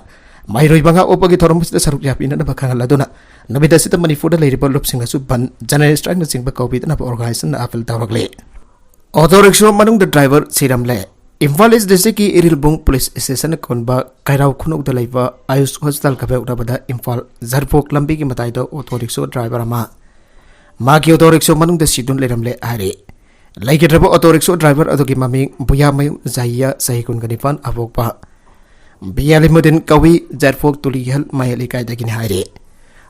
ꯃꯍꯩꯔꯣꯏ ꯃꯉꯥ ꯑꯣꯛꯄꯒꯤ ꯊꯧꯔꯝ ꯑꯁꯤꯗ ꯁꯔꯨꯛ ꯌꯥꯕꯤꯅꯅꯕ ꯈꯪꯍꯜꯂꯗꯨꯅ ꯅꯨꯃꯤꯠ ꯑꯁꯤꯗ ꯃꯅꯤꯄꯨꯔꯗ ꯂꯩꯔꯤꯕ ꯂꯨꯞꯁꯤꯡꯅꯁꯨ ꯕꯟ, ꯖꯦꯅꯔꯦꯜ ꯁ꯭ꯇ꯭ꯔꯥꯏꯛꯅꯆꯤꯡꯕ ꯀꯧꯕꯤꯗꯅꯕ ꯑꯣꯔꯒꯅꯥꯏꯖꯦꯁꯟꯅ ꯑꯥꯄꯤꯜ ꯇꯧꯔꯛꯂꯤ꯫ ꯑꯣꯇꯣ ꯔꯤꯛꯁꯣ ꯃꯅꯨꯡꯗ ꯗ꯭ꯔꯥꯏꯚꯔ ꯁꯤꯔꯝꯂꯦ꯫ ꯏꯝꯐꯥꯜ ꯏꯁ ꯗꯤꯁꯇ꯭ꯔꯤꯛꯀꯤ ꯏꯔꯤꯜꯕꯨꯡ ꯄꯨꯂꯤꯁ ꯁ꯭ꯇꯦꯁꯟꯅ ꯀꯣꯟꯕ ꯀꯩꯔꯥꯎ ꯈꯨꯅꯧꯗ ꯂꯩꯕ ꯑꯌꯨꯁ ꯍꯣꯁꯄꯤꯇꯥꯜꯒ ꯃꯥꯌꯣꯛꯅꯕꯗ ꯏꯝꯐꯥꯜ ꯖꯥꯔꯤꯄꯣꯛ ꯂꯝꯕꯤꯒꯤ ꯃꯇꯥꯏꯗ ꯑꯣꯇꯣ ꯔꯤꯛꯁꯣ ꯗ꯭ꯔꯥꯏꯚꯔ ꯑꯃ ꯃꯥꯒꯤ ꯑꯣꯇꯣ ꯔꯤꯛꯁꯣ ꯃꯅꯨꯡꯗ ꯁꯤꯗꯨꯅ ꯂꯩꯔꯝꯂꯦ ꯍꯥꯏꯔꯤ꯫ ꯂꯩꯈꯤꯗ꯭ꯔꯕ ꯑꯣꯇꯣ ꯔꯤꯛꯁꯣ ꯗ꯭ꯔꯥꯏꯚꯔ ꯑꯗꯨꯒꯤ ꯃꯃꯤꯡ ꯕꯨꯌꯥꯃꯌꯨꯝ ꯖꯥꯏꯌꯥ, ꯆꯍꯤ ꯀꯨꯟꯒ ꯅꯤꯄꯥꯟ, ꯑꯄꯣꯛꯄ ꯕꯤꯌꯥꯂꯤꯃꯨꯗꯤꯟ ꯀꯧꯏ, ꯖꯥꯏꯔꯐꯣꯛ ꯇꯨꯂꯤꯍꯦꯜ ꯃꯌꯥꯏ ꯂꯩꯀꯥꯏꯗꯒꯤꯅꯤ ꯍꯥꯏꯔꯤ꯫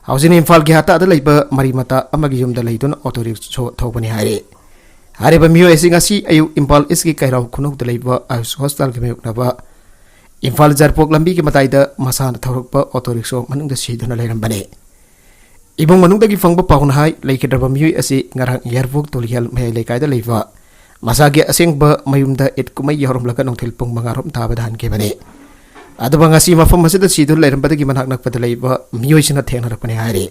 ꯍꯧꯖꯤꯛ ꯏꯝꯐꯥꯜꯒꯤ ꯍꯠꯇꯥꯗ ꯂꯩꯕ ꯃꯔꯤ ꯃꯇꯥ ꯑꯃꯒꯤ ꯌꯨꯝꯗ ꯂꯩꯗꯨꯅ ꯑꯣꯇꯣ ꯔꯤꯛꯁꯣ ꯊꯧꯕꯅꯤ ꯍꯥꯏꯔꯤ꯫ ꯍꯥꯏꯔꯤꯕ ꯃꯤꯑꯣꯏ ꯑꯁꯤ ꯉꯁꯤ ꯑꯌꯨꯛ ꯏꯝꯐꯥꯜ ꯏꯁꯀꯤ ꯀꯩꯔꯥꯎ ꯈꯨꯅꯧꯗ ꯂꯩꯕ ꯑꯌꯨꯁ ꯍꯣꯁꯄꯤꯇꯥꯜꯒꯤ ꯃꯥꯌꯣꯛꯅꯕ ꯏꯝꯐꯥꯜ ꯖꯥꯏꯔꯐꯣꯛ ꯂꯝꯕꯤꯒꯤ ꯃꯇꯥꯏꯗ ꯃꯁꯥꯅ ꯊꯧꯔꯛꯄ ꯑꯣꯇꯣ ꯔꯤꯛꯁꯣ ꯃꯅꯨꯡꯗ ꯁꯤꯗꯨꯅ ꯂꯩꯔꯝꯕꯅꯤ꯫ ꯏꯃꯨꯡ ꯃꯅꯨꯡꯗꯒꯤ ꯐꯪꯕ ꯄꯥꯎꯅ ꯍꯥꯏ, ꯂꯩꯈꯤꯗ꯭ꯔꯕ ꯃꯤꯑꯣꯏ ꯑꯁꯤ ꯉꯔꯥꯡ ꯖꯥꯏꯔꯐꯣꯛ ꯇꯨꯂꯤꯍꯦꯜ ꯃꯌꯥꯏ ꯂꯩꯀꯥꯏꯗ ꯂꯩꯕ ꯃꯁꯥꯒꯤ ꯑꯁꯦꯡꯕ ꯃꯌꯨꯝꯗ ꯏꯗ ꯀꯨꯝꯍꯩ ꯌꯥꯎꯔꯝꯂꯒ ꯅꯨꯡꯊꯤꯜ ꯄꯨꯡ ꯃꯉꯥ ꯔꯣꯝ ꯇꯥꯕꯗ ꯍꯟꯈꯤꯕꯅꯤ꯫ ꯑꯗꯨꯒ ꯉꯁꯤ ꯃꯐꯝ ꯑꯁꯤꯗ ꯁꯤꯗꯨꯅ ꯂꯩꯔꯝꯕꯗꯒꯤ ꯃꯅꯥꯛ ꯅꯛꯄꯗ ꯂꯩꯕ ꯃꯤꯑꯣꯏꯁꯤꯡꯅ ꯊꯦꯡꯅꯔꯛꯄꯅꯤ ꯍꯥꯏꯔꯤ꯫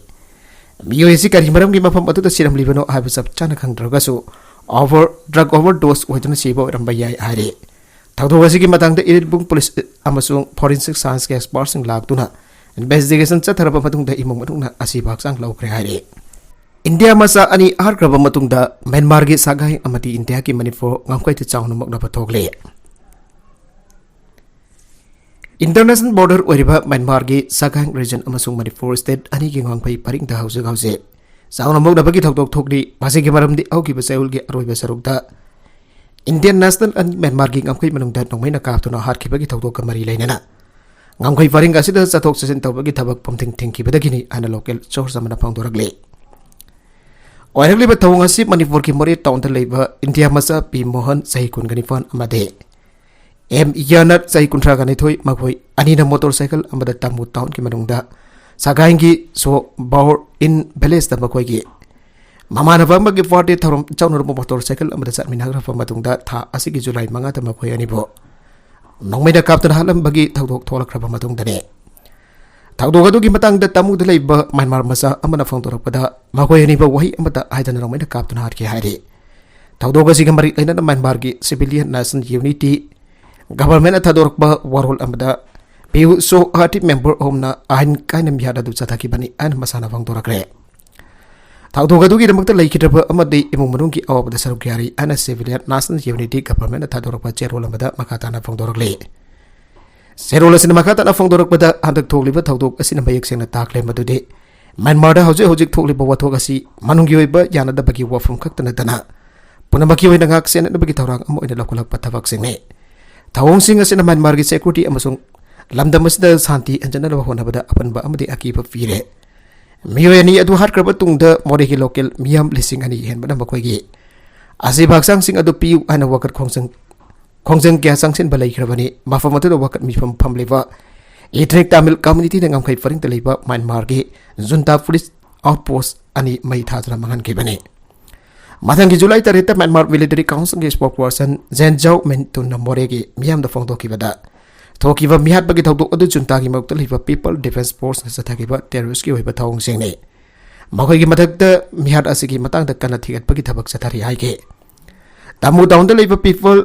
ꯃꯤꯑꯣꯏ ꯑꯁꯤ ꯀꯔꯤ ꯃꯔꯝꯒꯤ ꯃꯐꯝ ꯑꯗꯨꯗ ꯁꯤꯔꯝꯂꯤꯕꯅꯣ ꯍꯥꯏꯕ ꯆꯞ ꯆꯥꯅ ꯈꯪꯗ꯭ꯔꯒꯁꯨ, ꯑꯣꯚꯔ, ꯗ꯭ꯔꯒ ꯑꯣꯚꯔ ꯗꯣꯁ ꯑꯣꯏꯗꯨꯅ ꯁꯤꯕ ꯑꯣꯏꯔꯝꯕ ꯌꯥꯏ ꯍꯥꯏꯔꯤ꯫ ꯊꯧꯗꯣꯛ ꯑꯁꯤꯒꯤ ꯃꯇꯥꯡꯗ ꯏꯔꯤꯠꯕꯨꯡ ꯄꯨꯂꯤꯁ ꯑꯃꯁꯨꯡ ꯐꯣꯔꯦꯟꯁꯤꯛ ꯁꯥꯏꯟꯁꯀꯤ ꯑꯦꯛꯁꯄꯔꯠꯁꯤꯡ ꯂꯥꯛꯇꯨꯅ ꯏꯟꯚꯦꯁꯇꯤꯒꯦꯁꯟ ꯆꯠꯊꯔꯕ ꯃꯇꯨꯡꯗ ꯏꯃꯨꯡ ꯃꯅꯨꯡꯅ ꯑꯁꯤꯕ ꯍꯛꯆꯥꯡ ꯂꯧꯈ꯭ꯔꯦ ꯍꯥꯏꯔꯤ꯫ ꯏꯟꯗꯤꯌꯥ ꯃꯆꯥ ꯑꯅꯤ ꯍꯥꯠꯈ꯭ꯔꯕ ꯃꯇꯨꯡꯗ ꯃ꯭ꯌꯥꯟꯃꯥꯔꯒꯤ ꯁꯒꯥꯏ ꯑꯃꯗꯤ ꯏꯟꯗꯤꯌꯥꯒꯤ ꯃꯅꯤꯄꯨꯔ ꯉꯝꯈꯩꯗ ꯆꯥꯎꯅ ꯃꯨꯛꯅꯕ ꯊꯣꯛꯂꯦ꯫ ꯏꯟꯇꯔꯅꯦꯁꯅꯦꯜ ꯕꯣꯔꯗꯔ ꯑꯣꯏꯔꯤꯕ ꯃ꯭ꯌꯥꯟꯃꯥꯔꯒꯤ ꯁꯒꯥꯏ ꯔꯤꯖꯟ ꯑꯃꯁꯨꯡ ꯃꯅꯤꯄꯨꯔ ꯁ꯭ꯇꯦꯠ ꯑꯅꯤꯒꯤ ꯉꯝꯈꯩ ꯄꯔꯤꯡꯗ ꯍꯧꯖꯤꯛ ꯍꯧꯖꯤꯛ ꯆꯥꯎꯅ ꯃꯨꯛꯅꯕꯒꯤ ꯊꯧꯗꯣꯛ ꯊꯣꯛꯂꯤ꯫ ꯃꯁꯤꯒꯤ ꯃꯔꯝꯗꯤ ꯍꯧꯈꯤꯕ ꯆꯌꯣꯜꯒꯤ ꯑꯔꯣꯏꯕ ꯁꯔꯨꯛꯇ ꯏꯟꯗꯤꯌꯟ ꯅꯦꯁꯅꯦꯜ ꯑꯦꯟ ꯃ꯭ꯌꯥꯟꯃꯥꯔꯒꯤ ꯉꯝꯈꯩ ꯃꯅꯨꯡꯗ ꯅꯣꯡꯃꯩꯅ ꯀꯥꯞꯇꯨꯅ ꯍꯥꯠꯈꯤꯕꯒꯤ ꯊꯧꯗꯣꯛꯀ ꯃꯔꯤ ꯂꯩꯅꯅ ꯉꯝꯈꯩ ꯄꯔꯤꯡ ꯑꯁꯤꯗ ꯆꯠꯊꯣꯛ ꯆꯠꯁꯤꯟ ꯇꯧꯕꯒꯤ ꯊꯕꯛ ꯄꯨꯝꯊꯤꯡ ꯊꯤꯡꯈꯤꯕꯗꯒꯤꯅꯤ ꯍꯥꯏꯅ ꯂꯣꯀꯦꯜ ꯁꯣꯔꯁ ꯑꯃꯅ ꯐꯣꯡꯗꯣꯔꯛꯂꯤ꯫ ꯑꯣꯏꯔꯛꯂꯤꯕ ꯊꯧꯑꯣꯡ ꯑꯁꯤ ꯃꯅꯤꯄꯨꯔꯒꯤ ꯃꯣꯔꯦ ꯇꯥꯎꯟꯗ ꯂꯩꯕ ꯏꯟꯗꯤꯌꯥ ꯃꯆꯥ ꯄꯤ ꯃꯣꯍꯟ, ꯆꯍꯤ ꯀꯨꯟꯒ ꯅꯤꯄꯥꯟ, ꯑꯃꯗꯤ ꯑꯦꯝ ꯌꯥꯅꯠ, ꯆꯍꯤ ꯀꯨꯟꯊ꯭ꯔꯥꯒ ꯅꯤꯊꯣꯏ, ꯃꯈꯣꯏ ꯑꯅꯤꯅ ꯃꯣꯇꯣꯔ ꯁꯥꯏꯀꯜ ꯑꯃꯗ ꯇꯥꯃꯨ ꯇꯥꯎꯟꯒꯤ ꯃꯅꯨꯡꯗ ꯁꯒꯥꯏꯒꯤ ꯁꯣ ꯕꯥꯎꯔ ꯏꯟ ꯚꯤꯂꯦꯖꯇ ꯃꯈꯣꯏꯒꯤ ꯃꯃꯥꯟꯅꯕ ꯑꯃꯒꯤ ꯕꯥꯔꯗꯦ ꯊꯧꯔꯝ ꯆꯥꯎꯅꯔꯨꯕ ꯃꯣꯇꯣꯔ ꯁꯥꯏꯀꯜ ꯑꯃꯗ ꯆꯠꯃꯤꯟꯅꯈ꯭ꯔꯕ ꯃꯇꯨꯡꯗ ꯊꯥ ꯑꯁꯤꯒꯤ ꯖꯨꯂꯥꯏ ꯃꯉꯥꯗ ꯃꯈꯣꯏ ꯑꯅꯤꯕꯨ ꯅꯣꯡꯃꯩꯅ ꯀꯥꯞꯇꯨꯅ ꯍꯥꯠꯂꯝꯕꯒꯤ ꯊꯧꯗꯣꯛ ꯊꯣꯛꯂꯛꯈ꯭ꯔꯕ ꯃꯇꯨꯡꯗꯅꯤ꯫ ꯊꯧꯗꯣꯛ ꯑꯗꯨꯒꯤ ꯃꯇꯥꯡꯗ ꯇꯥꯃꯨꯗ ꯂꯩꯕ ꯃ꯭ꯌꯥꯟꯃꯥꯔ ꯃꯆꯥ ꯑꯃꯅ ꯐꯣꯡꯗꯣꯔꯛꯄꯗ, ꯃꯈꯣꯏ ꯑꯅꯤꯕꯨ ꯋꯥꯍꯩ ꯑꯃꯠꯇ ꯍꯥꯏꯗꯅ ꯅꯣꯡꯃꯩꯅ ꯀꯥꯞꯇꯨꯅ ꯍꯥꯠꯈꯤ ꯍꯥꯏꯔꯤ꯫ ꯊꯧꯗꯣꯛ ꯑꯁꯤꯒ ꯃꯔꯤ ꯂꯩꯅꯅ ꯃ꯭ꯌꯥꯟꯃꯥꯔꯒꯤ ꯁꯤꯚꯤꯂꯤꯌꯟ ꯅꯦꯁꯅꯦꯜ ꯌꯨꯅꯤꯇꯤ ꯒꯚꯔꯟꯃꯦꯟꯠꯅ ꯊꯥꯗꯣꯔꯛꯄ ꯋꯥꯔꯣꯜ ꯑꯃꯗ ꯄꯤꯌꯨ ꯁꯣ ꯍꯥꯔꯇꯤ ꯃꯦꯝꯕꯔ ꯑꯍꯨꯝꯅ ꯑꯥꯏꯟ ꯀꯥꯏꯅ ꯃꯤꯍꯥꯠ ꯑꯗꯨ ꯆꯠꯊꯈꯤꯕꯅꯤ ꯍꯥꯏꯅ ꯃꯁꯥꯅ ꯐꯣꯡꯗꯣꯔꯛꯈ꯭ꯔꯦ꯫ ꯊꯧꯗꯣꯛ ꯑꯗꯨꯒꯤꯗꯃꯛꯇ ꯂꯩꯈꯤꯗ꯭ꯔꯕ ꯑꯃꯗꯤ ꯏꯃꯨꯡ ꯃꯅꯨꯡꯒꯤ ꯑꯋꯥꯕꯗ ꯁꯔꯨꯛ ꯌꯥꯔꯤ ꯍꯥꯏꯅ ꯁꯤꯚꯤꯂꯤꯌꯟ ꯅꯦꯁꯅꯦꯜ ꯌꯨꯅꯤꯇꯤ ꯒꯚꯔꯟꯃꯦꯟꯠꯅ ꯊꯥꯗꯣꯔꯛꯄ ꯆꯦꯔꯣꯜ ꯑꯃꯗ ꯃꯈꯥ ꯇꯥꯅ ꯐꯣꯡꯗꯣꯔꯛꯂꯤ꯫ ꯆꯦꯔꯣꯜ ꯑꯁꯤꯅ ꯃꯈꯥ ꯇꯥꯅ ꯐꯣꯡꯗꯣꯔꯛꯄꯗ, ꯍꯟꯗꯛ ꯊꯣꯛꯂꯤꯕ ꯊꯧꯗꯣꯛ ꯑꯁꯤꯅ ꯃꯌꯦꯛ ꯁꯦꯡꯅ ꯇꯥꯛꯂꯦ ꯃꯗꯨꯗꯤ ꯃ꯭ꯌꯥꯟꯃꯥꯔꯗ ꯍꯧꯖꯤꯛ ꯍꯧꯖꯤꯛ ꯊꯣꯛꯂꯤꯕ ꯋꯥꯊꯣꯛ ꯑꯁꯤ ꯃꯅꯨꯡꯒꯤ ꯑꯣꯏꯕ ꯌꯥꯅꯗꯕꯒꯤ ꯋꯥꯐꯝ ꯈꯛꯇ ꯅꯠꯇꯅ ꯄꯨꯝꯅꯃꯛꯀꯤ ꯑꯣꯏꯅ ꯉꯥꯛ ꯁꯦꯟꯅꯅꯕꯒꯤ ꯊꯧꯔꯥꯡ ꯑꯃ ꯑꯣꯏꯅ ꯂꯧꯈꯠꯂꯛꯄ ꯊꯕꯛꯁꯤꯡꯅꯤ꯫ ꯊꯧꯑꯣꯡꯁꯤꯡ ꯑꯁꯤꯅ ꯃ꯭ꯌꯥꯟꯃꯥꯔꯒꯤ security ꯑꯃꯁꯨꯡ ꯂꯝꯗꯝ ꯑꯁꯤꯗ ꯁꯥꯟꯇꯤ ꯍꯟꯖꯤꯟꯅꯕ ꯍꯣꯠꯅꯕꯗ ꯑꯄꯟꯕ ꯑꯃꯗꯤ ꯑꯀꯤꯕ ꯄꯤꯔꯦ꯫ ꯃꯤꯑꯣꯏ ꯑꯅꯤ ꯑꯗꯨ ꯍꯥꯠꯈ꯭ꯔꯕ ꯇꯨꯡꯗ ꯃꯣꯔꯦꯒꯤ local ꯃꯤꯌꯥꯝ ꯂꯤꯁꯤꯡ ꯑꯅꯤ ꯍꯦꯟꯕꯅ ꯃꯈꯣꯏꯒꯤ ꯑꯁꯤꯕ ꯍꯛꯆꯥꯡꯁꯤꯡ ꯑꯗꯨ ꯄꯤꯌꯨ ꯍꯥꯏꯅ ꯋꯥꯀꯠ ꯈꯣꯡꯖꯪ, ꯈꯣꯡꯖꯪ ꯀꯌꯥ ꯆꯪꯁꯤꯟꯕ ꯂꯩꯈ꯭ꯔꯕꯅꯤ꯫ ꯃꯐꯝ ꯑꯗꯨꯗ ꯋꯥꯀꯠ ꯃꯤꯐꯝ ꯐꯝꯂꯤꯕ ethnic Tamil communityꯅ ꯉꯝꯈꯩ ꯄꯔꯤꯡꯗ ꯂꯩꯕ ꯃ꯭ꯌꯥꯟꯃꯥꯔꯒꯤ junta police outpost ꯑꯅꯤ ꯃꯩ ꯊꯥꯗꯨꯅ ꯃꯥꯡꯍꯟꯈꯤꯕꯅꯤ꯫ ꯃꯊꯪꯒꯤ ꯖꯨꯂꯥꯏ ꯇꯔꯦꯠꯇ Myanmar military councilꯒꯤ spokesperson Zhen Zhao Min ꯇꯨꯟꯅ ꯃꯣꯔꯦꯒꯤ ꯃꯤꯌꯥꯝꯗ ꯐꯣꯡꯗꯣꯛꯈꯤꯕꯗ, ꯊꯣꯛꯈꯤꯕ ꯃꯤꯍꯥꯠꯄꯒꯤ ꯊꯧꯗꯣꯛ ꯑꯗꯨ juntaꯒꯤ ꯃꯥꯌꯣꯛꯇ ꯂꯩꯕ People Defence Forceꯅ ꯆꯠꯊꯈꯤꯕ terroristꯀꯤ ꯑꯣꯏꯕ ꯊꯧꯑꯣꯡꯁꯤꯡꯅꯤ꯫ ꯃꯈꯣꯏꯒꯤ ꯃꯊꯛꯇ ꯃꯤꯍꯥꯠ ꯑꯁꯤꯒꯤ ꯃꯇꯥꯡꯗ ꯀꯟꯅ ꯊꯤꯒꯠꯄꯒꯤ ꯊꯕꯛ ꯆꯠꯊꯔꯤ ꯍꯥꯏꯈꯤ꯫ ꯇꯥꯃꯨ ꯇꯥꯎꯟꯗ ꯂꯩꯕ People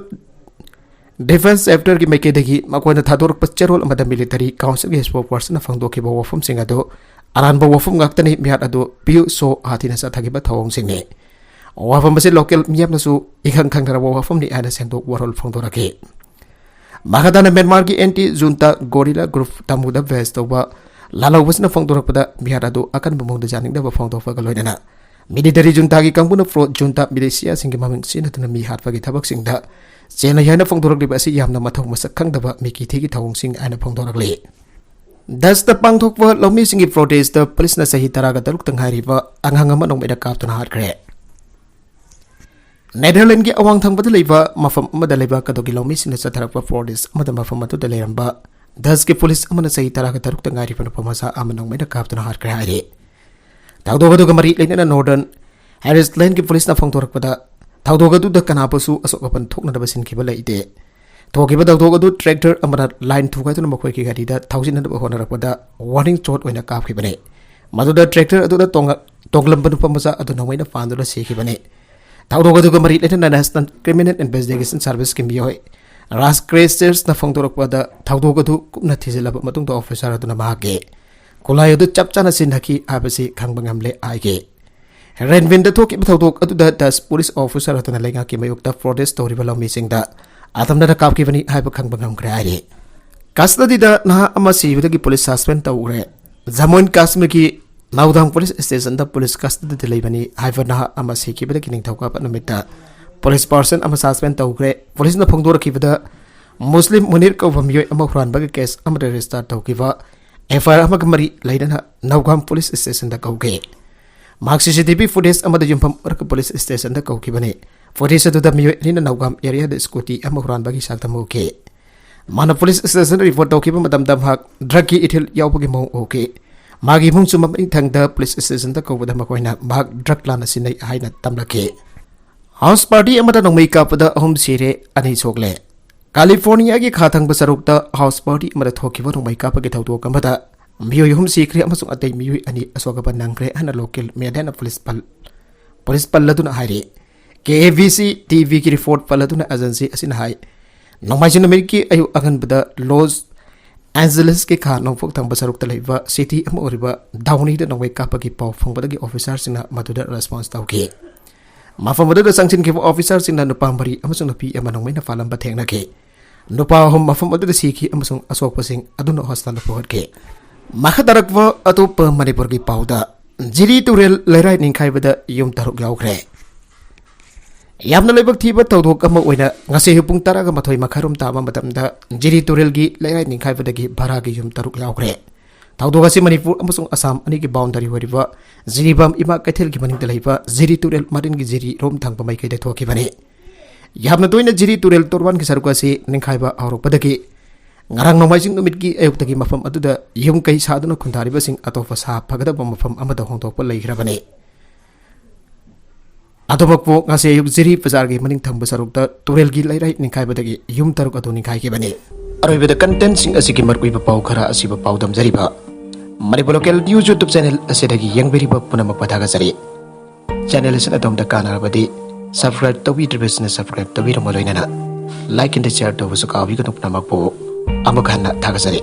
Defence Chapterꯒꯤ ꯃꯥꯏꯀꯩꯗꯒꯤ ꯃꯈꯣꯏꯅ ꯊꯥꯗꯣꯔꯛꯄ ꯆꯦꯔꯣꯜ ꯑꯃꯗ military councilꯒꯤ spokespersonꯅ ꯐꯣꯡꯗꯣꯛꯈꯤꯕ ꯋꯥꯐꯝꯁꯤꯡ ꯑꯗꯨ ꯑꯔꯥꯟꯕ ꯋꯥꯐꯝ ꯉꯥꯛꯇꯅꯤ, ꯃꯤꯍꯥꯠ ꯑꯗꯨ ꯄꯤꯌꯨ ꯁꯣ ꯍꯥꯊꯤꯅ ꯆꯠꯊꯈꯤꯕ ꯊꯧꯑꯣꯡꯁꯤꯡꯅꯤ꯫ ꯋꯥꯐꯝ ꯑꯁꯤ local ꯃꯤꯌꯥꯝꯅꯁꯨ ꯏꯈꯪ ꯈꯪꯅꯔꯕ ꯋꯥꯐꯝꯅꯤ ꯍꯥꯏꯅ ꯁꯦꯡꯗꯣꯛ ꯋꯥꯔꯣꯜ ꯐꯣꯡꯗꯣꯔꯛꯈꯤ꯫ ꯃꯈꯥ ꯇꯥꯅ ꯃ꯭ꯌꯥꯟꯃꯥꯔꯒꯤ anti junta guerrilla group ꯇꯥꯃꯨꯗ base ꯇꯧꯕ ꯂꯥꯜꯍꯧꯕꯁꯤꯅ ꯐꯣꯡꯗꯣꯔꯛꯄꯗ, ꯃꯤꯍꯥꯠ ꯑꯗꯨ ꯑꯀꯟꯕ ꯃꯑꯣꯡꯗ ꯌꯥꯅꯤꯡꯗꯕ ꯐꯣꯡꯗꯣꯛꯄꯒ ꯂꯣꯏꯅꯅ military juntaꯒꯤ ꯀꯥꯡꯕꯨꯅ pro junta militiaꯁꯤꯡꯒꯤ ꯃꯃꯤꯡ ꯁꯤꯖꯤꯟꯅꯗꯨꯅ ꯃꯤ ꯍꯥꯠꯄꯒꯤ ꯊꯕꯛꯁꯤꯡꯗ ꯆꯦꯜꯂꯤ ꯍꯥꯏꯅ ꯐꯣꯡꯗꯣꯔꯛꯂꯤꯕ ꯑꯁꯤ ꯌꯥꯝꯅ ꯃꯊꯧ ꯃꯁꯛ ꯈꯪꯗꯕ ꯃꯤꯀꯤꯊꯤꯒꯤ ꯊꯧꯑꯣꯡꯁꯤꯡ ꯍꯥꯏꯅ ꯐꯣꯡꯗꯣꯔꯛꯂꯤ꯫ ꯗꯁꯇ ꯄꯥꯡꯊꯣꯛꯄ ꯂꯧꯃꯤꯁꯤꯡꯒꯤ protestꯇ policeꯅ ꯆꯍꯤ ꯇꯔꯥꯒ ꯇꯔꯨꯛꯇ ꯉꯥꯏꯔꯤꯕ ꯑꯉꯥꯡ ꯑꯃ ꯅꯣꯡꯃꯩꯅ ꯀꯥꯞꯇꯨꯅ ꯍꯥꯠꯈ꯭ꯔꯦ꯫ ꯅꯦꯗꯔꯂꯦꯟꯗꯒꯤ ꯑꯋꯥꯡ ꯊꯪꯕꯗ ꯂꯩꯕ ꯃꯐꯝ ꯑꯃꯗ ꯂꯩꯕꯥꯛ ꯑꯗꯨꯒꯤ ꯂꯧꯃꯤꯁꯤꯡꯅ ꯆꯠꯊꯔꯛꯄ protest ꯑꯃꯗ ꯃꯐꯝ ꯑꯗꯨꯗ ꯂꯩꯔꯝꯕ ꯗꯁꯀꯤ police ꯑꯃꯅ ꯆꯍꯤ ꯇꯔꯥꯒ ꯇꯔꯨꯛꯇ ꯉꯥꯏꯔꯤꯕ ꯅꯨꯄꯥ ꯃꯆꯥ ꯑꯃ ꯅꯣꯡꯃꯩꯅ ꯀꯥꯞꯇꯨꯅ ꯍꯥꯠꯈ꯭ꯔꯦ ꯍꯥꯏꯔꯤ꯫ ꯊꯧꯗꯣꯛ ꯑꯗꯨꯒ ꯃꯔꯤ ꯂꯩꯅꯅ Northern Irelandꯒꯤ policeꯅ ꯐꯣꯡꯗꯣꯔꯛꯄꯗ, ꯊꯧꯗꯣꯛ ꯑꯗꯨꯗ ꯀꯅꯥꯕꯨꯁꯨ ꯑꯁꯣꯛ ꯑꯄꯟ ꯊꯣꯛꯅꯅꯕ ꯁꯤꯟꯈꯤꯕ ꯂꯩꯇꯦ꯫ ꯊꯣꯛꯈꯤꯕ ꯊꯧꯗꯣꯛ ꯑꯗꯨ tractor ꯑꯃꯅ line ꯊꯨꯒꯥꯏꯗꯨꯅ ꯃꯈꯣꯏꯒꯤ ꯒꯥꯔꯤꯗ ꯊꯧꯖꯤꯟꯅꯕ ꯍꯣꯠꯅꯔꯛꯄꯗ warning shot ꯑꯣꯏꯅ ꯀꯥꯞꯈꯤꯕꯅꯤ꯫ ꯃꯗꯨꯗ tractor ꯑꯗꯨꯗ ꯇꯣꯡꯉ-, ꯇꯣꯡꯂꯝꯕ ꯅꯨꯄꯥ ꯃꯆꯥ ꯑꯗꯨ ꯅꯣꯡꯃꯩꯅ ꯄꯥꯟꯗꯨꯅ ꯁꯤꯈꯤꯕꯅꯤ꯫ ꯊꯧꯗꯣꯛ ꯑꯗꯨꯒ ꯃꯔꯤ ꯂꯩꯅꯅ National Criminal Investigation Serviceꯀꯤ ꯃꯤꯑꯣꯏ ꯔꯥꯖ ꯀ꯭ꯔꯦꯁꯔꯁꯅ ꯐꯣꯡꯗꯣꯔꯛꯄꯗ, ꯊꯧꯗꯣꯛ ꯑꯗꯨ ꯀꯨꯞꯅ ꯊꯤꯖꯤꯜꯂꯕ ꯃꯇꯨꯡꯗ officer ꯑꯗꯨꯅ ꯃꯍꯥꯛꯀꯤ ꯈꯨꯠꯂꯥꯏ ꯑꯗꯨ ꯆꯞ ꯆꯥꯅ ꯁꯤꯖꯤꯟꯅꯈꯤ ꯍꯥꯏꯕꯁꯤ ꯈꯪꯕ ꯉꯝꯂꯦ ꯍꯥꯏꯈꯤ꯫ ꯔꯦꯟꯚꯤꯟꯗ ꯊꯣꯛꯈꯤꯕ ꯊꯧꯗꯣꯛ ꯑꯗꯨꯗ Dutch police officer ꯑꯗꯨꯅ ꯂꯩꯉꯥꯛꯀꯤ ꯃꯥꯌꯣꯛꯇ protest ꯇꯧꯔꯤꯕ ꯂꯧꯃꯤꯁꯤꯡꯗ ꯑꯇꯝꯅꯅ ꯀꯥꯞꯈꯤꯕꯅꯤ ꯍꯥꯏꯕ ꯈꯪꯕ ꯉꯝꯈ꯭ꯔꯦ ꯍꯥꯏꯔꯤ꯫ Custodyꯗ ꯅꯍꯥ ꯑꯃ ꯁꯤꯕꯗꯒꯤ police suspend ꯇꯧꯈ꯭ꯔꯦ꯫ ꯖꯃꯨ ꯑꯦꯟ ꯀꯥꯁꯃꯤꯔꯒꯤ ꯅꯥꯎꯗꯥꯡ police stationꯗ police custodyꯗ ꯂꯩꯕꯅꯤ ꯍꯥꯏꯕ ꯅꯍꯥ ꯑꯃ ꯁꯤꯈꯤꯕꯗꯒꯤ ꯅꯤꯡꯊꯧꯀꯥꯕ ꯅꯨꯃꯤꯠꯇ ꯄꯨꯂꯤꯁ ꯄꯥꯔꯁꯟ ꯑꯃ ꯁꯁꯄꯦꯟ ꯇꯧꯈ꯭ꯔꯦ꯫ ꯄꯨꯂꯤꯁꯅ ꯐꯣꯡꯗꯣꯔꯛꯈꯤꯕꯗ ꯃꯨꯁꯂꯤꯝ ꯃꯨꯅꯤꯔ ꯀꯧꯕ ꯃꯤꯑꯣꯏ ꯑꯃ ꯍꯨꯔꯥꯟꯕꯒꯤ ꯀꯦꯁ ꯑꯃꯗ ꯔꯦꯖꯤꯁꯇꯥꯔ ꯇꯧꯈꯤꯕ ꯑꯦꯐ ꯑꯥꯏ ꯑꯥꯔ ꯑꯃꯒ ꯃꯔꯤ ꯂꯩꯅꯅ ꯅꯧꯒꯥꯝ ꯄꯨꯂꯤꯁ ꯁ꯭ꯇꯦꯁꯟꯗ ꯀꯧꯈꯤ꯫ ꯃꯍꯥꯛ ꯁꯤ ꯁꯤ ꯇꯤ ꯚꯤ ꯐꯨꯇꯦꯖ ꯑꯃꯗ ꯌꯨꯝꯐꯝ ꯑꯣꯏꯔꯒ ꯄꯨꯂꯤꯁ ꯁ꯭ꯇꯦꯁꯟꯗ ꯀꯧꯈꯤꯕꯅꯤ꯫ ꯐꯨꯇꯦꯖ ꯑꯗꯨꯗ ꯃꯤꯑꯣꯏ ꯑꯅꯤꯅ ꯅꯧꯒꯥꯝ ꯑꯦꯔꯤꯌꯥꯗ ꯁ꯭ꯀꯨꯇꯤ ꯑꯃ ꯍꯨꯔꯥꯟꯕꯒꯤ ꯁꯛꯇꯝ ꯎꯈꯤ꯫ ꯃꯥꯅ ꯄꯨꯂꯤꯁ ꯁ꯭ꯇꯦꯁꯟꯗ ꯔꯤꯄꯣꯔꯠ ꯇꯧꯈꯤꯕ ꯃꯇꯝꯗ ꯃꯍꯥꯛ ꯗ꯭ꯔꯒꯀꯤ ꯏꯊꯤꯜ ꯌꯥꯎꯕꯒꯤ ꯃꯑꯣꯡ ꯎꯈꯤ꯫ ꯃꯥꯒꯤ ꯏꯃꯨꯡꯁꯨ ꯃꯃꯤꯡ ꯊꯪꯗ ꯄꯨꯂꯤꯁ ꯁ꯭ꯇꯦꯁꯟꯗ ꯀꯧꯕꯗ ꯃꯈꯣꯏꯅ ꯃꯍꯥꯛ ꯗ꯭ꯔꯒ ꯂꯥꯟꯅ ꯁꯤꯖꯤꯟꯅꯩ ꯍꯥꯏꯅ ꯇꯝꯂꯛꯈꯤ꯫ ꯍꯥꯎꯁ ꯄꯥꯔꯇꯤ ꯑꯃꯗ ꯅꯣꯡꯃꯩ ꯀꯥꯞꯄꯗ ꯑꯍꯨꯝ ꯁꯤꯔꯦ, ꯑꯅꯤ ꯁꯣꯛꯂꯦ꯫ ꯀꯥꯂꯤꯐꯣꯔꯅꯤꯌꯥꯒꯤ ꯈꯥ ꯊꯪꯕ ꯁꯔꯨꯛꯇ ꯍꯥꯎꯁ ꯄꯥꯔꯇꯤ ꯑꯃꯗ ꯊꯣꯛꯈꯤꯕ ꯅꯣꯡꯃꯩ ꯀꯥꯞꯄꯒꯤ ꯊꯧꯗꯣꯛ ꯑꯃꯗ ꯃꯤꯑꯣꯏ ꯑꯍꯨꯝ ꯁꯤꯈ꯭ꯔꯦ ꯑꯃꯁꯨꯡ ꯑꯇꯩ ꯃꯤꯑꯣꯏ ꯑꯅꯤ ꯑꯁꯣꯛ ꯑꯄꯟ ꯅꯪꯈ꯭ꯔꯦ ꯍꯥꯏꯅ ꯂꯣꯀꯦꯜ ꯃꯦꯗꯤꯌꯥꯅ ꯄꯨꯂꯤꯁ ꯄꯜ-, ꯄꯨꯂꯤꯁ ꯄꯜꯂꯗꯨꯅ ꯍꯥꯏꯔꯤ꯫ K A B C T ꯚꯤꯒꯤ ꯔꯤꯄꯣꯔꯠ ꯄꯜꯂꯗꯨꯅ ꯑꯦꯖꯦꯟꯁꯤ ꯑꯁꯤꯅ ꯍꯥꯏ, ꯅꯣꯡꯃꯥꯏꯖꯤꯡ ꯅꯨꯃꯤꯠꯀꯤ ꯑꯌꯨꯛ ꯑꯉꯟꯕꯗ ꯂꯣꯁ ꯑꯦꯟꯖꯦꯂꯤꯁꯀꯤ ꯈꯥ ꯅꯣꯡꯄꯣꯛ ꯊꯪꯕ ꯁꯔꯨꯛꯇ ꯂꯩꯕ ꯁꯤꯇꯤ ꯑꯃ ꯑꯣꯏꯔꯤꯕ ꯗꯥꯎꯅꯤꯗ ꯅꯣꯡꯃꯩ ꯀꯥꯞꯄꯒꯤ ꯄꯥꯎ ꯐꯪꯕꯗꯒꯤ ꯑꯣꯐꯤꯁꯥꯔꯁꯤꯡꯅ ꯃꯗꯨꯗ ꯔꯦꯁꯄꯣꯟꯁ ꯇꯧꯈꯤ꯫ ꯃꯐꯝ ꯑꯗꯨꯗ ꯆꯪꯁꯤꯟꯈꯤꯕ ꯑꯣꯐꯤꯁꯥꯔꯁꯤꯡꯅ ꯅꯨꯄꯥ ꯃꯔꯤ ꯑꯃꯁꯨꯡ ꯅꯨꯄꯤ ꯑꯃ ꯅꯣꯡꯃꯩꯅ ꯐꯥꯜꯂꯝꯕ ꯊꯦꯡꯅꯈꯤ꯫ ꯅꯨꯄꯥ ꯑꯍꯨꯝ ꯃꯐꯝ ꯑꯗꯨꯗ ꯁꯤꯈꯤ ꯑꯃꯁꯨꯡ ꯑꯁꯣꯛꯄꯁꯤꯡ ꯑꯗꯨꯅ ꯍꯣꯁꯄꯤꯇꯥꯜꯗ ꯄꯨꯈꯠꯈꯤ꯫ ꯃꯈꯥ ꯇꯥꯔꯛꯄ ꯑꯇꯣꯞꯄ ꯃꯅꯤꯄꯨꯔꯒꯤ ꯄꯥꯎꯗ, ꯖꯤꯔꯤ ꯇꯨꯔꯦꯜ ꯂꯩꯔꯥꯏ ꯅꯤꯡꯈꯥꯏꯕꯗ ꯌꯨꯝ ꯇꯔꯨꯛ ꯌꯥꯎꯈ꯭ꯔꯦ꯫ ꯌꯥꯝꯅ ꯂꯥꯏꯕꯛ ꯊꯤꯕ ꯊꯧꯗꯣꯛ ꯑꯃ ꯑꯣꯏꯅ ꯉꯁꯤ ꯑꯌꯨꯛ ꯄꯨꯡ ꯇꯔꯥꯒ ꯃꯥꯊꯣꯏ ꯃꯈꯥꯏꯔꯣꯝ ꯇꯥꯕ ꯃꯇꯝꯗ ꯖꯤꯔꯤ ꯇꯨꯔꯦꯜꯒꯤ ꯂꯩꯔꯥꯏ ꯅꯤꯡꯈꯥꯏꯕꯗꯒꯤ ꯚꯔꯥꯒꯤ ꯌꯨꯝ ꯇꯔꯨꯛ ꯌꯥꯎꯈ꯭ꯔꯦ꯫ ꯊꯧꯗꯣꯛ ꯑꯁꯤ ꯃꯅꯤꯄꯨꯔ ꯑꯃꯁꯨꯡ ꯑꯁꯥꯝ ꯑꯅꯤꯒꯤ ꯕꯥꯎꯟꯗꯔꯤ ꯑꯣꯏꯔꯤꯕ ꯖꯤꯔꯤꯕꯥꯝ ꯏꯃꯥ ꯀꯩꯊꯦꯜꯒꯤ ꯃꯅꯤꯡꯗ ꯂꯩꯕ ꯖꯤꯔꯤ ꯇꯨꯔꯦꯜ ꯃꯔꯤꯟꯒꯤ ꯖꯤꯔꯤ ꯔꯣꯝ ꯊꯪꯕ ꯃꯥꯏꯀꯩꯗ ꯊꯣꯛꯈꯤꯕꯅꯤ꯫ ꯌꯥꯝꯅ ꯇꯣꯏꯅ ꯖꯤꯔꯤ ꯇꯨꯔꯦꯜ ꯇꯣꯔꯕꯥꯟꯒꯤ ꯁꯔꯨꯛ ꯑꯁꯤ ꯅꯤꯡꯈꯥꯏꯕ ꯍꯧꯔꯛꯄꯗꯒꯤ ꯉꯔꯥꯡ ꯅꯣꯡꯃꯥꯏꯖꯤꯡ ꯅꯨꯃꯤꯠꯀꯤ ꯑꯌꯨꯛꯇꯒꯤ ꯃꯐꯝ ꯑꯗꯨꯗ ꯌꯨꯝ ꯀꯩ ꯁꯥꯗꯨꯅ ꯈꯨꯟꯗꯥꯔꯤꯕꯁꯤꯡ ꯑꯇꯣꯞꯄ ꯁꯥ ꯐꯒꯗꯕ ꯃꯐꯝ ꯑꯃꯗ ꯍꯣꯡꯗꯣꯛꯄ ꯂꯩꯈ꯭ꯔꯕꯅꯤ꯫ ꯑꯗꯨꯃꯛꯄꯨ ꯉꯁꯤ ꯑꯌꯨꯛ ꯖꯤꯔꯤ ꯕꯖꯥꯔꯒꯤ ꯃꯅꯤꯡ ꯊꯪꯕ ꯁꯔꯨꯛꯇ ꯇꯨꯔꯦꯜꯒꯤ ꯂꯩꯔꯥꯏ ꯅꯤꯡꯈꯥꯏꯕꯗꯒꯤ ꯌꯨꯝ ꯇꯔꯨꯛ ꯑꯗꯨ ꯅꯤꯡꯈꯥꯏꯈꯤꯕꯅꯤ꯫ ꯑꯔꯣꯏꯕꯗ ꯀꯟꯇꯦꯟꯁꯤꯡ ꯑꯁꯤꯒꯤ ꯃꯔꯨꯑꯣꯏꯕ ꯄꯥꯎ ꯈꯔ ꯑꯁꯤꯕꯨ ꯄꯥꯎꯗꯝꯖꯔꯤꯕ Manipur local news YouTube channel ꯑꯁꯤꯗꯒꯤ ꯌꯦꯡꯕꯤꯔꯤꯕ ꯄꯨꯝꯅꯃꯛꯄꯨ ꯊꯥꯒꯠꯆꯔꯤ꯫ ꯆꯦꯅꯦꯜ ꯑꯁꯤꯅ ꯑꯗꯣꯝꯗ ꯀꯥꯟꯅꯔꯕꯗꯤ ꯁꯕꯁꯀ꯭ꯔꯥꯏꯕ ꯇꯧꯕꯤꯗ꯭ꯔꯤꯕꯁꯤꯡꯅ ꯁꯕꯁꯀ꯭ꯔꯥꯏꯕ ꯇꯧꯕꯤꯔꯝꯕ ꯂꯣꯏꯅꯅ ꯂꯥꯏꯛ ꯑꯦꯟꯗ ꯁꯤꯌꯥꯔ ꯇꯧꯕꯁꯨ ꯀꯥꯎꯕꯤꯒꯅꯨ꯫ ꯄꯨꯝꯅꯃꯛꯄꯨ ꯑꯃꯨꯛ ꯍꯟꯅ ꯊꯥꯒꯠꯆꯔꯤ꯫